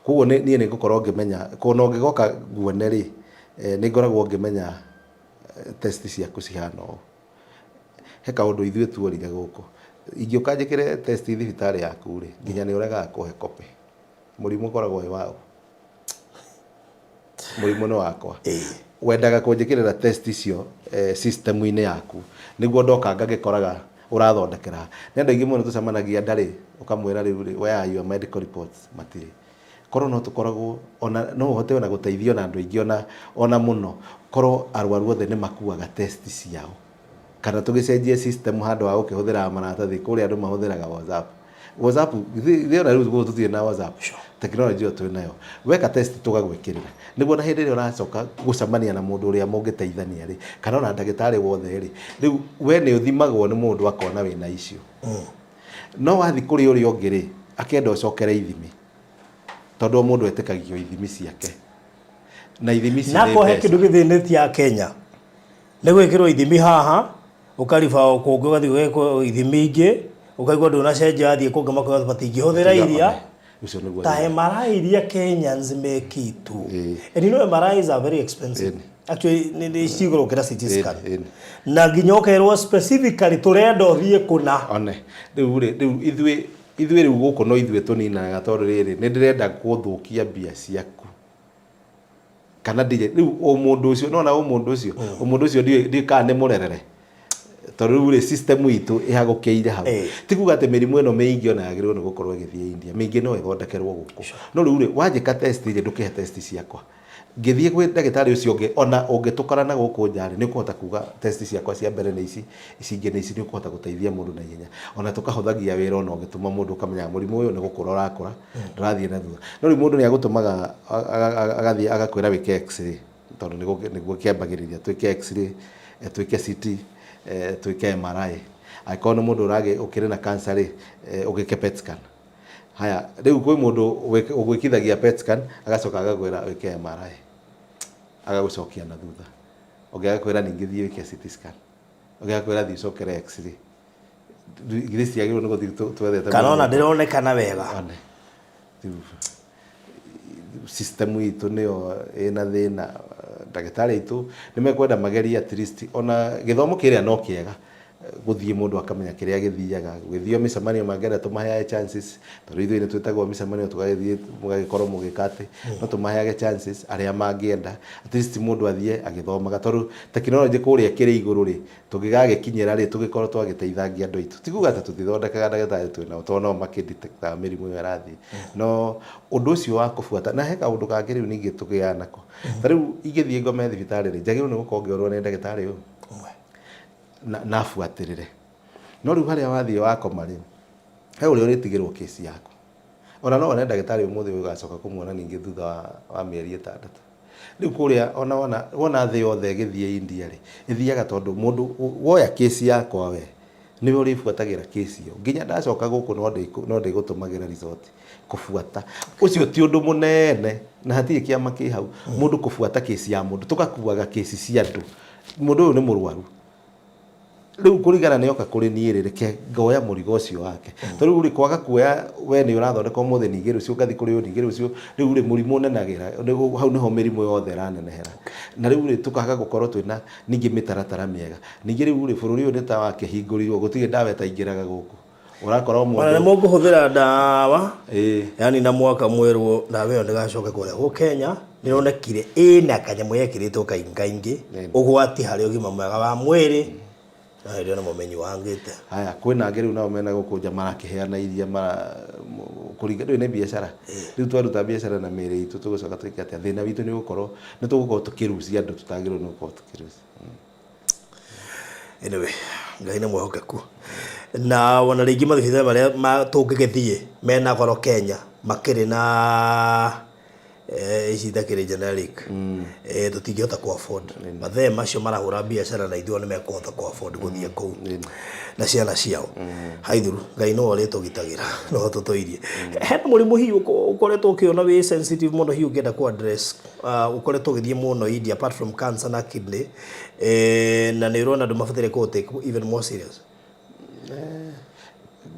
Koguo niĩ nĩ ngũkorwo ngĩmenya, ona ũngĩgoka nguone rĩ, nĩ ngoragwo ngĩmenya test ciaku cihana ũũ. He kaũndũ ithuĩ tuorire gũkũ. Ingĩũka njĩkĩre test thibitarĩ yaku rĩ, nginya nĩ ũregaga kũhe copy. Mũrimũ ũkoragwo wĩ waũ? Mũrimũ nĩ wakwa. Wendaga kũnjĩkĩrĩra test icio system-inĩ yaku nĩguo ndoka ngagĩkoraga ũrathondekera. Nĩ andũ aingĩ mũno tũcemanagia ndarĩ, ũkamwĩra rĩu rĩ, where are your medical reports? Matirĩ. Korwo no tũkoragwo ona no ũhote ona gũteithia ona andũ aingĩ ona mũno korwo arwaru othe nĩ makuaga test ciao, kana tũgĩcenjie system, handũ ha gũkĩhũthĩra maratathi, kũrĩa andũ mahũthĩraga WhatsApp. WhatsApp githĩ ona rĩu gũkũ tũtirĩ na WhatsApp? Tekinoronjĩ ĩyo twĩ nayo, weka test tũgagwĩkĩrĩra nĩguo na hĩndĩ ĩrĩa ũracoka gũcemania na mũndũ ũrĩa mũngĩteithania rĩ, kana ona ndagĩtarĩ wothe rĩ, rĩu we nĩ ũthimagwo nĩ mũndũ akona wĩna icio. No wathiĩ kũrĩ ũrĩa ũngĩ rĩ, akenda ũcokere ithimi, tondũ o mũndũ etĩkagio ithimi ciake, na ithimi ici
na
nĩ
kohe
mbeca.
Kĩndũ gĩthĩnĩtie a Kenya nĩ gwĩkĩrwo ithimi haha, ũkariba kũngĩ, ũgathiĩ ũgekwo ithimi ingĩ, ũkaigua ndũnacenjia, wathiĩ kũngĩ makwĩra matingĩhũthĩra iria.
Ũcio nĩguo
ta
thĩna.
MRI iria Kenyans mekĩtwo. And you know MRIs are very expensive. Actually, nĩ cigũrũ gũkĩra CT scan. Na nginya ũkerwo specifically tũrenda ũthiĩ kũna.
One rĩu rĩ, rĩu ithuĩ rĩu gũkũ no ithuĩ tũninaga, tondũ rĩrĩ nĩ ndĩrenda gũthũkia mbia ciaku kana ndirĩ. Rĩu ũmũndũ ũcio nona ũmũndũ ũcio ndiũĩ kana nĩ mũrerere, tondũ rĩu rĩ, system itũ ĩhagũkĩire hau. Ti kuga atĩ mĩrimũ ĩno mĩingĩ ona yagĩrĩirwo nĩ gũkorwo ĩgĩthiĩ India, mĩingĩ no ĩthondekerwo gũkũ. No rĩu rĩ, wanjĩka test rĩ, ndũkĩhe test ciakwa, ngĩthiĩ gwĩ ndagĩtarĩ ũcio ũngĩ, ona ũngĩtũkora na gũkũ nja rĩ, nĩ ũkũhota kuga test ciakwa cia mbere nĩ ici, ici ingĩ nĩ ici. Nĩ ũkũhota gũteithia mũndũ na ihenya, ona tũkahũthagia wĩra, ona ũgĩtũma mũndũ ũkamenya mũrimũ ũyũ nĩ gũkũra ũrakũra, ndũrathiĩ na thutha. No rĩu mũndũ nĩ agũtũmaga agathiĩ agakwĩra wĩke X-ray, tondũ nĩguo kĩambagĩrĩria, twĩke X-ray, twĩke CT, twĩke MRI. Angĩkorwo nĩ mũndũ ũkĩrĩ na cancer rĩ, ũgĩke PET scan. Haya, rĩu kwĩ mũndũ ũgwĩkithagia PET scan, agacoka agakwĩra wĩke MRI, agagũcokia na thutha. Ũngĩ agakwĩra ningĩ thiĩ wĩke CT scan, ũngĩ agakwĩra thiĩ ũcokere X-ray. Githĩ ciagĩrĩirwo nĩ gũthiĩ twethete
Kana ona
mũrimũ?
ndĩronekana wega.
One. Rĩu system itũ nĩyo ĩna thĩna. Ndagĩtarĩ aitũ nĩ mekwenda magerie at least ona gĩthomo kĩrĩa no kĩega, gũthiĩ mũndũ akamenya kĩrĩa gĩthiaga gũgĩthio mĩcemanio. Mangĩenda tũmaheage chances, tondũ ithuĩ nĩ twĩtagwo mĩcemanio, tũgagĩthiĩ mũgagĩkorwo mũgĩka atĩ no tũmaheage chances arĩa mangĩenda, at least mũndũ athiĩ agĩthomaga, tondũ tekinoronjĩ kũrĩa ĩkĩrĩ igũrũ rĩ, tũngĩgagĩkinyĩra rĩ, tũgĩkorwo twagĩteithangia andũ aitũ. Ti kuga atĩ tũtithondekaga ndagĩtarĩ twĩnao, tondũ no makĩdetectaga mĩrimũ ĩyo ĩrathiĩ, no ũndũ ũcio wa kũbuata. Na he kaũndũ kangĩ rĩu ningĩ tũgĩaga nako. Ta rĩu ingĩthiĩ ngome thibitarĩ rĩ, njagĩrĩirwo nĩ gũkorwo ngĩorwo nĩ ndagĩtarĩ ũyũ
Ũmwe.
Na abuatĩrĩre. No rĩu harĩa wathiĩ wakoma rĩ, he ũrĩa ũrĩtigĩrwo kesi yaku. Ona no wone ndagĩtarĩ ũmũthĩ ũyũ ũgacoka kũmuona ningĩ thutha wa, wa mĩeri 6. Rĩu kũrĩa ona wona wona thĩ yothe ĩgĩthiĩ India rĩ, ĩthiaga tondũ mũndũ woya kĩci yakwa we, nĩwe ũrĩbuatagĩra kĩci ĩyo. Nginya ndacoka gũkũ no ndĩgũtũmagĩra result kũbuata. Ũcio ti ũndũ mũnene na hatirĩ kĩama kĩ hau. Mũndũ kũbuata kĩci ya mũndũ, tũgakuaga kĩci cia andũ. Mũndũ ũyũ nĩ mũrwaru. Rĩu kũringana nĩ oka kũrĩ niĩ rĩ, reke ngoya mũrigo ũcio wake. Tondũ rĩu rĩ, kwaga kuoya we nĩ ũrathondeka ũmũthĩ ningĩ rũciũ ngathiĩ kũrĩ ũyũ ningĩ rũciũ, rĩu rĩ, mũrimũ ũnenagĩra, hau nĩho mĩrimũ yothe ĩranenehera. Na rĩu rĩ, tũkaga gũkorwo twĩna ningĩ mĩtaratara mĩega. Ningĩ rĩu rĩ, bũrũri ũyũ nĩ ta wakĩhingũrirwo, gũtirĩ ndawa ĩtaingĩraga gũkũ. Ũrakora o
Ona nĩ
mũndũ
mũkũhũthĩra ndawa
ĩĩ
yani na mwaka mwerwo ndawa ĩyo ndĩgacoke kũrehwo Kenya nĩronekire ĩna kanyamũ yekĩrĩtwo kaingaingĩ ũgwati harĩ ũgima mwega wa mwĩrĩ na hĩndĩ ĩyo nĩ mũmenyi wangĩte.
Haya, kwĩna angĩ rĩu nao mena gũkũ nja marakĩheana iria mara kũringa ndũĩ nĩ biacara. Rĩu twaruta biacara na mĩĩrĩ itũ tũgũcoka twĩke atĩa? Thĩna witũ nĩ gũkorwo nĩ tũgũkorwo tũkĩrucia andũ tũtagĩrĩirwo nĩ gũkorwo tũkĩrucia.
Anyway, Ngai nĩ mwĩhokeku na ona rĩngĩ mathibitarĩ marĩa tũngĩgĩthiĩ mena goro Kenya makĩrĩ na ici itakĩrĩ generic, tũtingĩhota kũ afford mathe macio marahũra biacara na ithuĩ nĩ mekũhota kũ afford gũthiĩ kũu na ciana ciao. Haithuru Ngai nĩwe ũrĩtũgitagĩra no tũtũirie. Hena mũrimũ hihi ũkoretwo ũkĩona wĩ sensitive mũno hihi ũngĩenda kũ address, ũkoretwo ũgĩthiĩ mũno India apart from cancer na kidney, na nĩ ũrona andũ mabataire kũ take even more serious?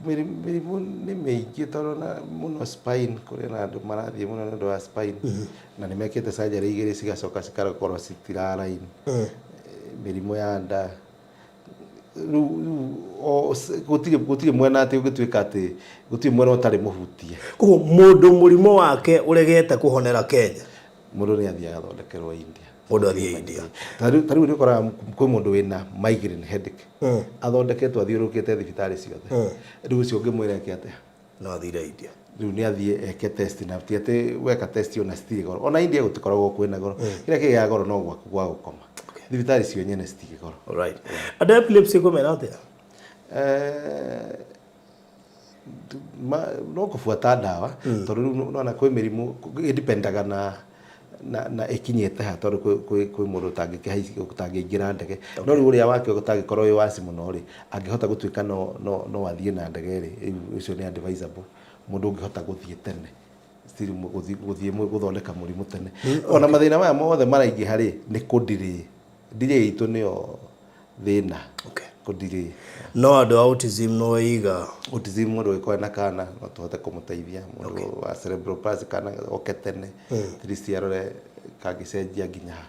Mĩrimũ nĩ mĩingĩ tondũ na mũno spine, kũrĩ na andũ marathiĩ mũno nĩ ũndũ wa spine na nĩ mekĩte surgery igĩrĩ cigacoka cigakorwo citira align. Mĩrimũ ya nda rĩu gũtirĩ mwena atĩ ũngĩtuĩka atĩ gũtirĩ mwena ũtarĩ mũhutie.
Koguo mũndũ mũrimũ wake ũregete kũhonera Kenya,
mũndũ nĩ athiaga athondekerwo India.
Mũndũ athiĩ India.
Ta rĩu nĩ ũkoraga kwĩ mũndũ wĩna migraine headache athondeketwo athiũrũrũkĩte thibitarĩ ciothe. Rĩu ũcio ũngĩmwĩra eke atĩa?
No athire India.
Rĩu nĩ athiĩ eke test, na ti atĩ weka test ona citirĩ goro. Ona India gũtikoragwo kwĩna goro. Kĩrĩa kĩgĩaga goro no gwaku gwa gũkoma. Thibitarĩ cio nyene citirĩ goro.
Alright. Andũ a epilepsy kũmera atĩa?
No kũbuata ndawa tondũ rĩu nona kwĩ mĩrimũ ĩdipendaga na ĩkinyĩte ha, tondũ kwĩ mũndũ ũtangĩingĩra ndege, no rĩu ũrĩa wake ũtangĩkorwo wĩ waci mũno rĩ, angĩhota gũtuĩka no athiĩ na ndege rĩ, rĩu ũcio nĩ advisable. Mũndũ ũngĩhota gũthiĩ tene still gũthiĩ gũthondeka mũrimũ tene. Ona mathĩna maya mothe maraingĩha rĩ, nĩ kũ-delay. Delay itũ nĩyo thĩna. Kũ-delay.
No andũ a autism no iga?
Autism, mũndũ ũngĩkorwo na kana no tũhote kũmũteithia. Mũndũ wa cerebral palsy, kana oke tene, at least arore kangĩcenjia nginya ha.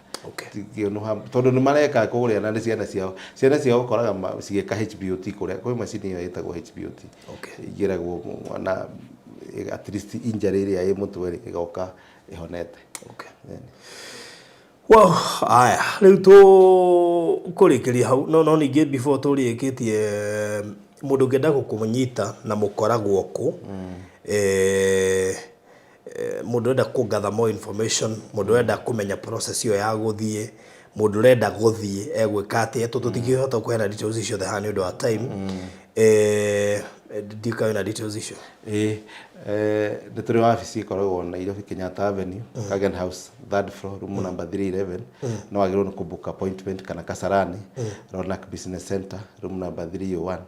Tingĩũnũha tondũ nĩ mareka kũrĩa na nĩ ciana ciao ũkoraga cigĩka HBOT kũrĩa kwĩ macini ĩyo ĩtagwo HBOT. Ingĩragwo mwana at least injury ĩrĩa ĩ mũtwe rĩ, ĩgoka ĩhonete.
Wow, aya rĩu tũkũrĩkĩria hau, no ningĩ before tũrĩkĩtie, mũndũ ũngĩenda gũkũnyita na mũkoragwo kũ, mũndũ ũrenda kũ gather more information, mũndũ ũrenda kũmenya process ĩyo ya gũthiĩ, mũndũ ũrenda gũthiĩ egwĩka atĩa, tondũ tũtingĩhota kũheana details icio ciothe haha nĩ ũndũ wa time. Ndiũĩ wĩna details icio.
Ĩĩ, nĩ tũrĩ wabici ĩkoragwo Nairobi, Kenyatta Avenue, Kagen House, third floor, room number 311. No wagĩrĩirwo nĩ kũ-book appointment, kana Kasarani, Ronak Business Center, room number 301,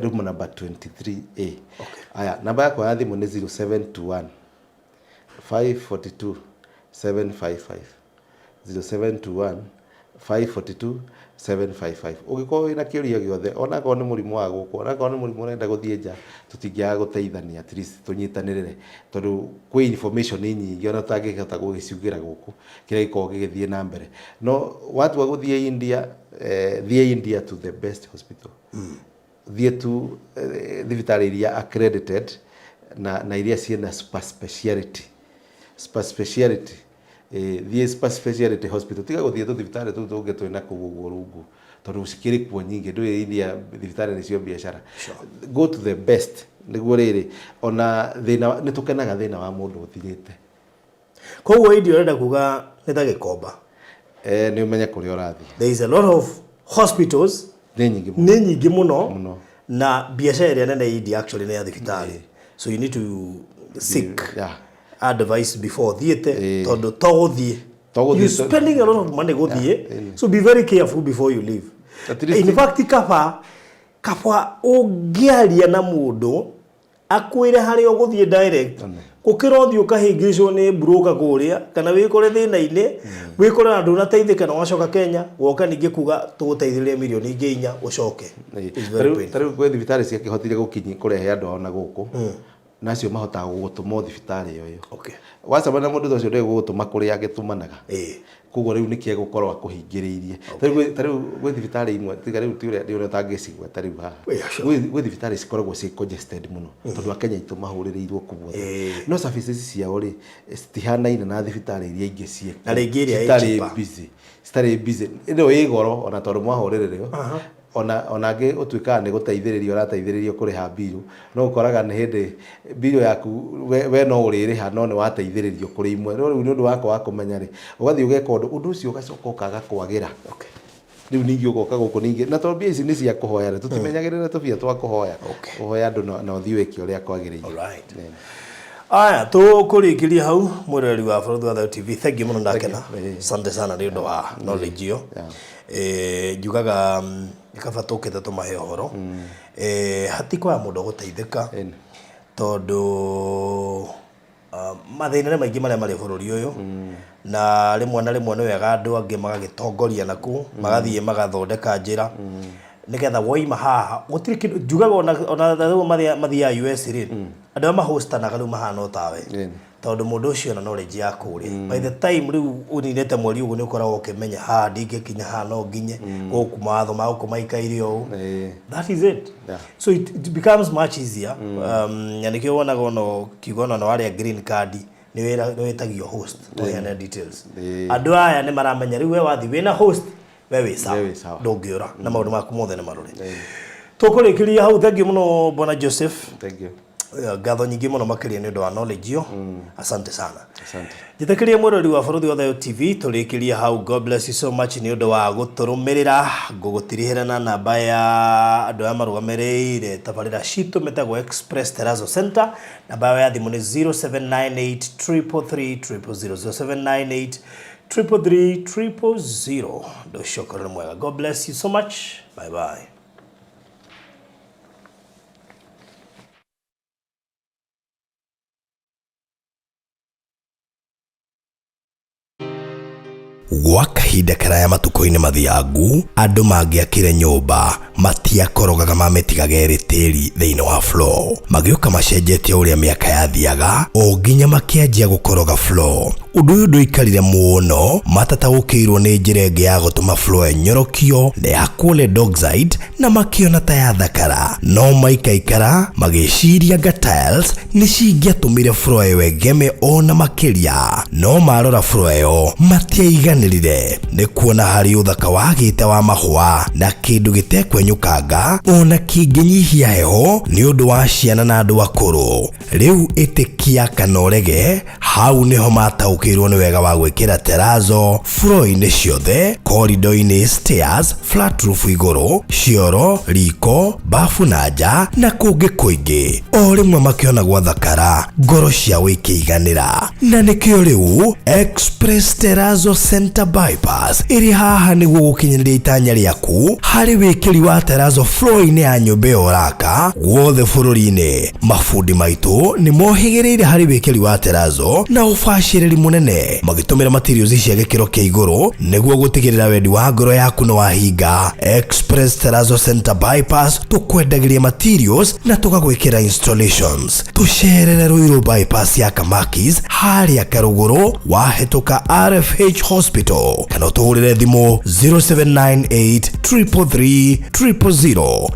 room number 23A. Aya, namba yakwa ya thimũ nĩ 0721 542 755, 0721 542 755. Ũngĩkorwo wĩna kĩũria gĩothe, onakorwo nĩ mũrimũ wa gũkũ, onakorwo nĩ mũrimũ ũrenda gũthiĩ nja, tũtingĩaga gũteithania, at least tũnyitanĩrĩre, tondũ kwĩ information nyingĩ ona tũtangĩhota gũgĩciugĩra gũkũ kĩrĩa gĩkoragwo gĩgĩthiĩ na mbere. No watua gũthiĩ India, thiĩ India to the best hospital. Thiĩ tu thibitarĩ iria accredited na iria ciĩna super speciality, super speciality. Thiĩ super speciality hospital, tiga gũthiĩ tũthibitarĩ tũu tũngĩ twĩna kũu ũguo rungu, tondũ cikĩrĩ kuo nyingĩ. Ndũĩ India thibitarĩ nĩcio biacara. Go to the best nĩguo rĩrĩ ona thĩna nĩ tũkenaga thĩna wa mũndũ ũthirĩte.
Koguo India ũrenda kuga nĩ ta Gĩkomba?
Nĩ ũmenye kũrĩa ũrathiĩ.
There is a lot of hospitals.
Nĩ nyingĩ mũno.
Nĩ nyingĩ mũno.
Mũno.
Na biacara ĩrĩa nene India actually nĩ ya thibitarĩ. So you need to seek advice before thiĩte, tondũ to gũthiĩ.
To gũthiĩ.
You spending a lot of money gũthiĩ, so be very careful before you leave.
At least-
In fact, kaba ũngĩaria na mũndũ akwĩre harĩa ũgũthiĩ direct, gũkĩra ũthiĩ ũkahĩngĩcwo nĩ broker kũrĩa, kana wĩkore thĩna-inĩ, wĩkore na ndũnateithĩka, na wacoka Kenya woka ningĩ kuga tũgũteithĩrĩrie mirioni ingĩ 4 ũcoke. It's very painful.
Ta rĩu gwĩ thibitarĩ ciakĩhotire gũkinyi kũrehe andũ ao na gũkũ, nacio mahotaga gũgũtũma o thibitarĩ ĩyo ĩyo. Wacemania na mũndũ ta ũcio, ndũĩ gũgũtũma kũrĩa angĩtũmanaga. Koguo rĩu nĩkĩo egũkorwo akũhingĩrĩirie. Ta rĩu gwĩ thibitarĩ imwe, tiga rĩu ti ũrĩa ndĩ ũrĩa ũtangĩcigweta rĩu haha. Gwĩ thibitarĩ cikoragwo ciĩ congested mũno, tondũ akenya aitũ mahũrĩrĩirwo kũu guothe. No services ciao rĩ, citihanaine na thibitarĩ iria ingĩ ciĩ
Na rĩngĩ ĩrĩa ĩ
citarĩ
cheaper.
busy, citarĩ busy. Ĩno ĩ goro ona tondũ mwahũrĩrĩrio, ona angĩ ũtuĩkaga nĩ gũteithĩrĩrio ũrateithĩrĩrio kũrĩha mbiru, no ũkoraga nĩ hĩndĩ mbiru yaku we no ũrĩrĩha, no nĩ wateithĩrĩrio kũrĩ imwe. No rĩu nĩ ũndũ wa kwaga kũmenya rĩ, ũgathiĩ ũgeka ũndũ ũcio, ũgacoka ũkaga kwagĩra. Rĩu ningĩ ũgoka gũkũ ningĩ, na tondũ mbia ici nĩ cia kũhoya rĩ, tũtimenyagĩrĩra tũbia twa kũhoya. Ũhoya andũ na ũthiĩ wĩke ũrĩa kwagĩrĩire.
Alright. Aya, tũkũrĩkĩria hau, mwĩroreri wa Bũrũri wa Thayũ TV. Thank you mũno, ndakena. Asante sana nĩ ũndũ wa knowledge ĩyo. Njugaga nĩ kaba tũkĩte tũmahe ũhoro. Hatikwaga mũndũ ũgũteithĩka, tondũ mathĩna nĩ maingĩ marĩa marĩ bũrũri ũyũ, na rĩmwe na rĩmwe nĩ wega andũ angĩ magagĩtongoria naku, magathiĩ magathondeka njĩra, nĩgetha woima haha gũtirĩ kĩndũ. Njugaga ona rĩu mathiaga US rĩ, andũ arĩa mahostanaga rĩu mahana o tawe, tondũ mũndũ ũcio na knowledge ya kũrĩa, by the time rĩu ũninĩte mweri ũguo, nĩ ũkoragwo ũkĩmenya haha ndingĩkinya, haha no nginye gũkũ, mawatho ma gũkũ maikaire ũũ. That is it. So it becomes much easier, na nĩkĩo wonaga ona ũkiuga ona no warĩa green card, nĩ wĩtagio host ũheane details. Andũ aya nĩ maramenya rĩu we wathiĩ wĩna host, we wĩ sawa.
We wĩ sawa.
Ndũngĩũra na maũndũ maku mothe nĩ marore. Tũkũrĩkĩria hau. Thank you mũno, bwana Joseph.
Thank you.
Ngatho nyingĩ mũno makĩria nĩ ũndũ wa knowledge ĩyo. Asante sana.
Asante.
Njĩtĩkĩrie, mwĩrori wa Bũrũri wa Thayũ TV, tũrĩkĩrie hau. God bless you so much nĩ ũndũ wa gũtũrũmĩrĩra. Ngũgũtirihĩra na namba ya andũ aya marũgamĩrĩire tabarĩra citũ, metagwo Express Terrazzo Center. Namba yao ya thimũ nĩ 0798 333 000, 0798 333 000. Ũndũ ũcio ũkorwo nĩ mwega. God bless you so much. Bye bye. Gwa kahinda karaya matukũ-inĩ mathiangu, andũ mangĩakire nyũmba matiakorogaga, mamĩtigaga ĩrĩ tĩri thĩinĩ wa floor. Magĩũka macenjetie ũrĩa mĩaka yathiaga, o nginya makĩanjia gũkoroga floor. Ũndũ ũyũ ndũikarire mũno matataũkĩirwo nĩ njĩra ĩngĩ ya gũtũma floor ĩnyorokio na yakwo lead oxide, na makĩona ta yathakara. No maikaikara magĩciria nga tiles nĩ cingĩatũmire floor ĩyo ĩgeme ona makĩria. No marora floor ĩyo matiaiganĩrire nĩ kuona harĩ ũthaka wagĩte wa mahũa na kĩndũ gĩtekwenyũkanga ona kĩngĩnyihia heho nĩ ũndũ wa ciana na andũ akũrũ. Rĩu ĩtĩkia kana ũrege, hau nĩho mataũkĩirwo nĩ wega wa gwĩkĩra terrazzo floor-inĩ ciothe, corridor-inĩ, stairs, flat roof igũrũ, cioro, riko, bafu na nja na kũngĩ kũingĩ. O rĩmwe makĩona gwathakara, ngoro ciao ikĩiganĩra, na nĩkĩo rĩu Express Terrazzo Center Bypass ĩrĩ haha nĩguo gũkinyanĩria itanya rĩaku harĩ wĩkĩri wa terrazzo floor-inĩ ya nyũmba ĩyo ũraka guothe bũrũri-inĩ. Mabundi maitũ nĩ mohĩgĩrĩire harĩ wĩkĩri wa terrazzo na ũbacĩrĩri mũnene, magĩtũmĩra materials cia gĩkĩro kĩa igũrũ nĩguo gũtigĩrĩra wendi wa ngoro yaku nĩ wahinga. Express Terrazzo Center Bypass, tũkwendagĩria materials na tũgagwĩkĩra installations. Tũcerere Ruiru Bypass ya Kamakis, harĩa Karũgũrũ wahĩtũka RFH Hospital, kana ũtũhũrĩre thimũ 0798 333 000.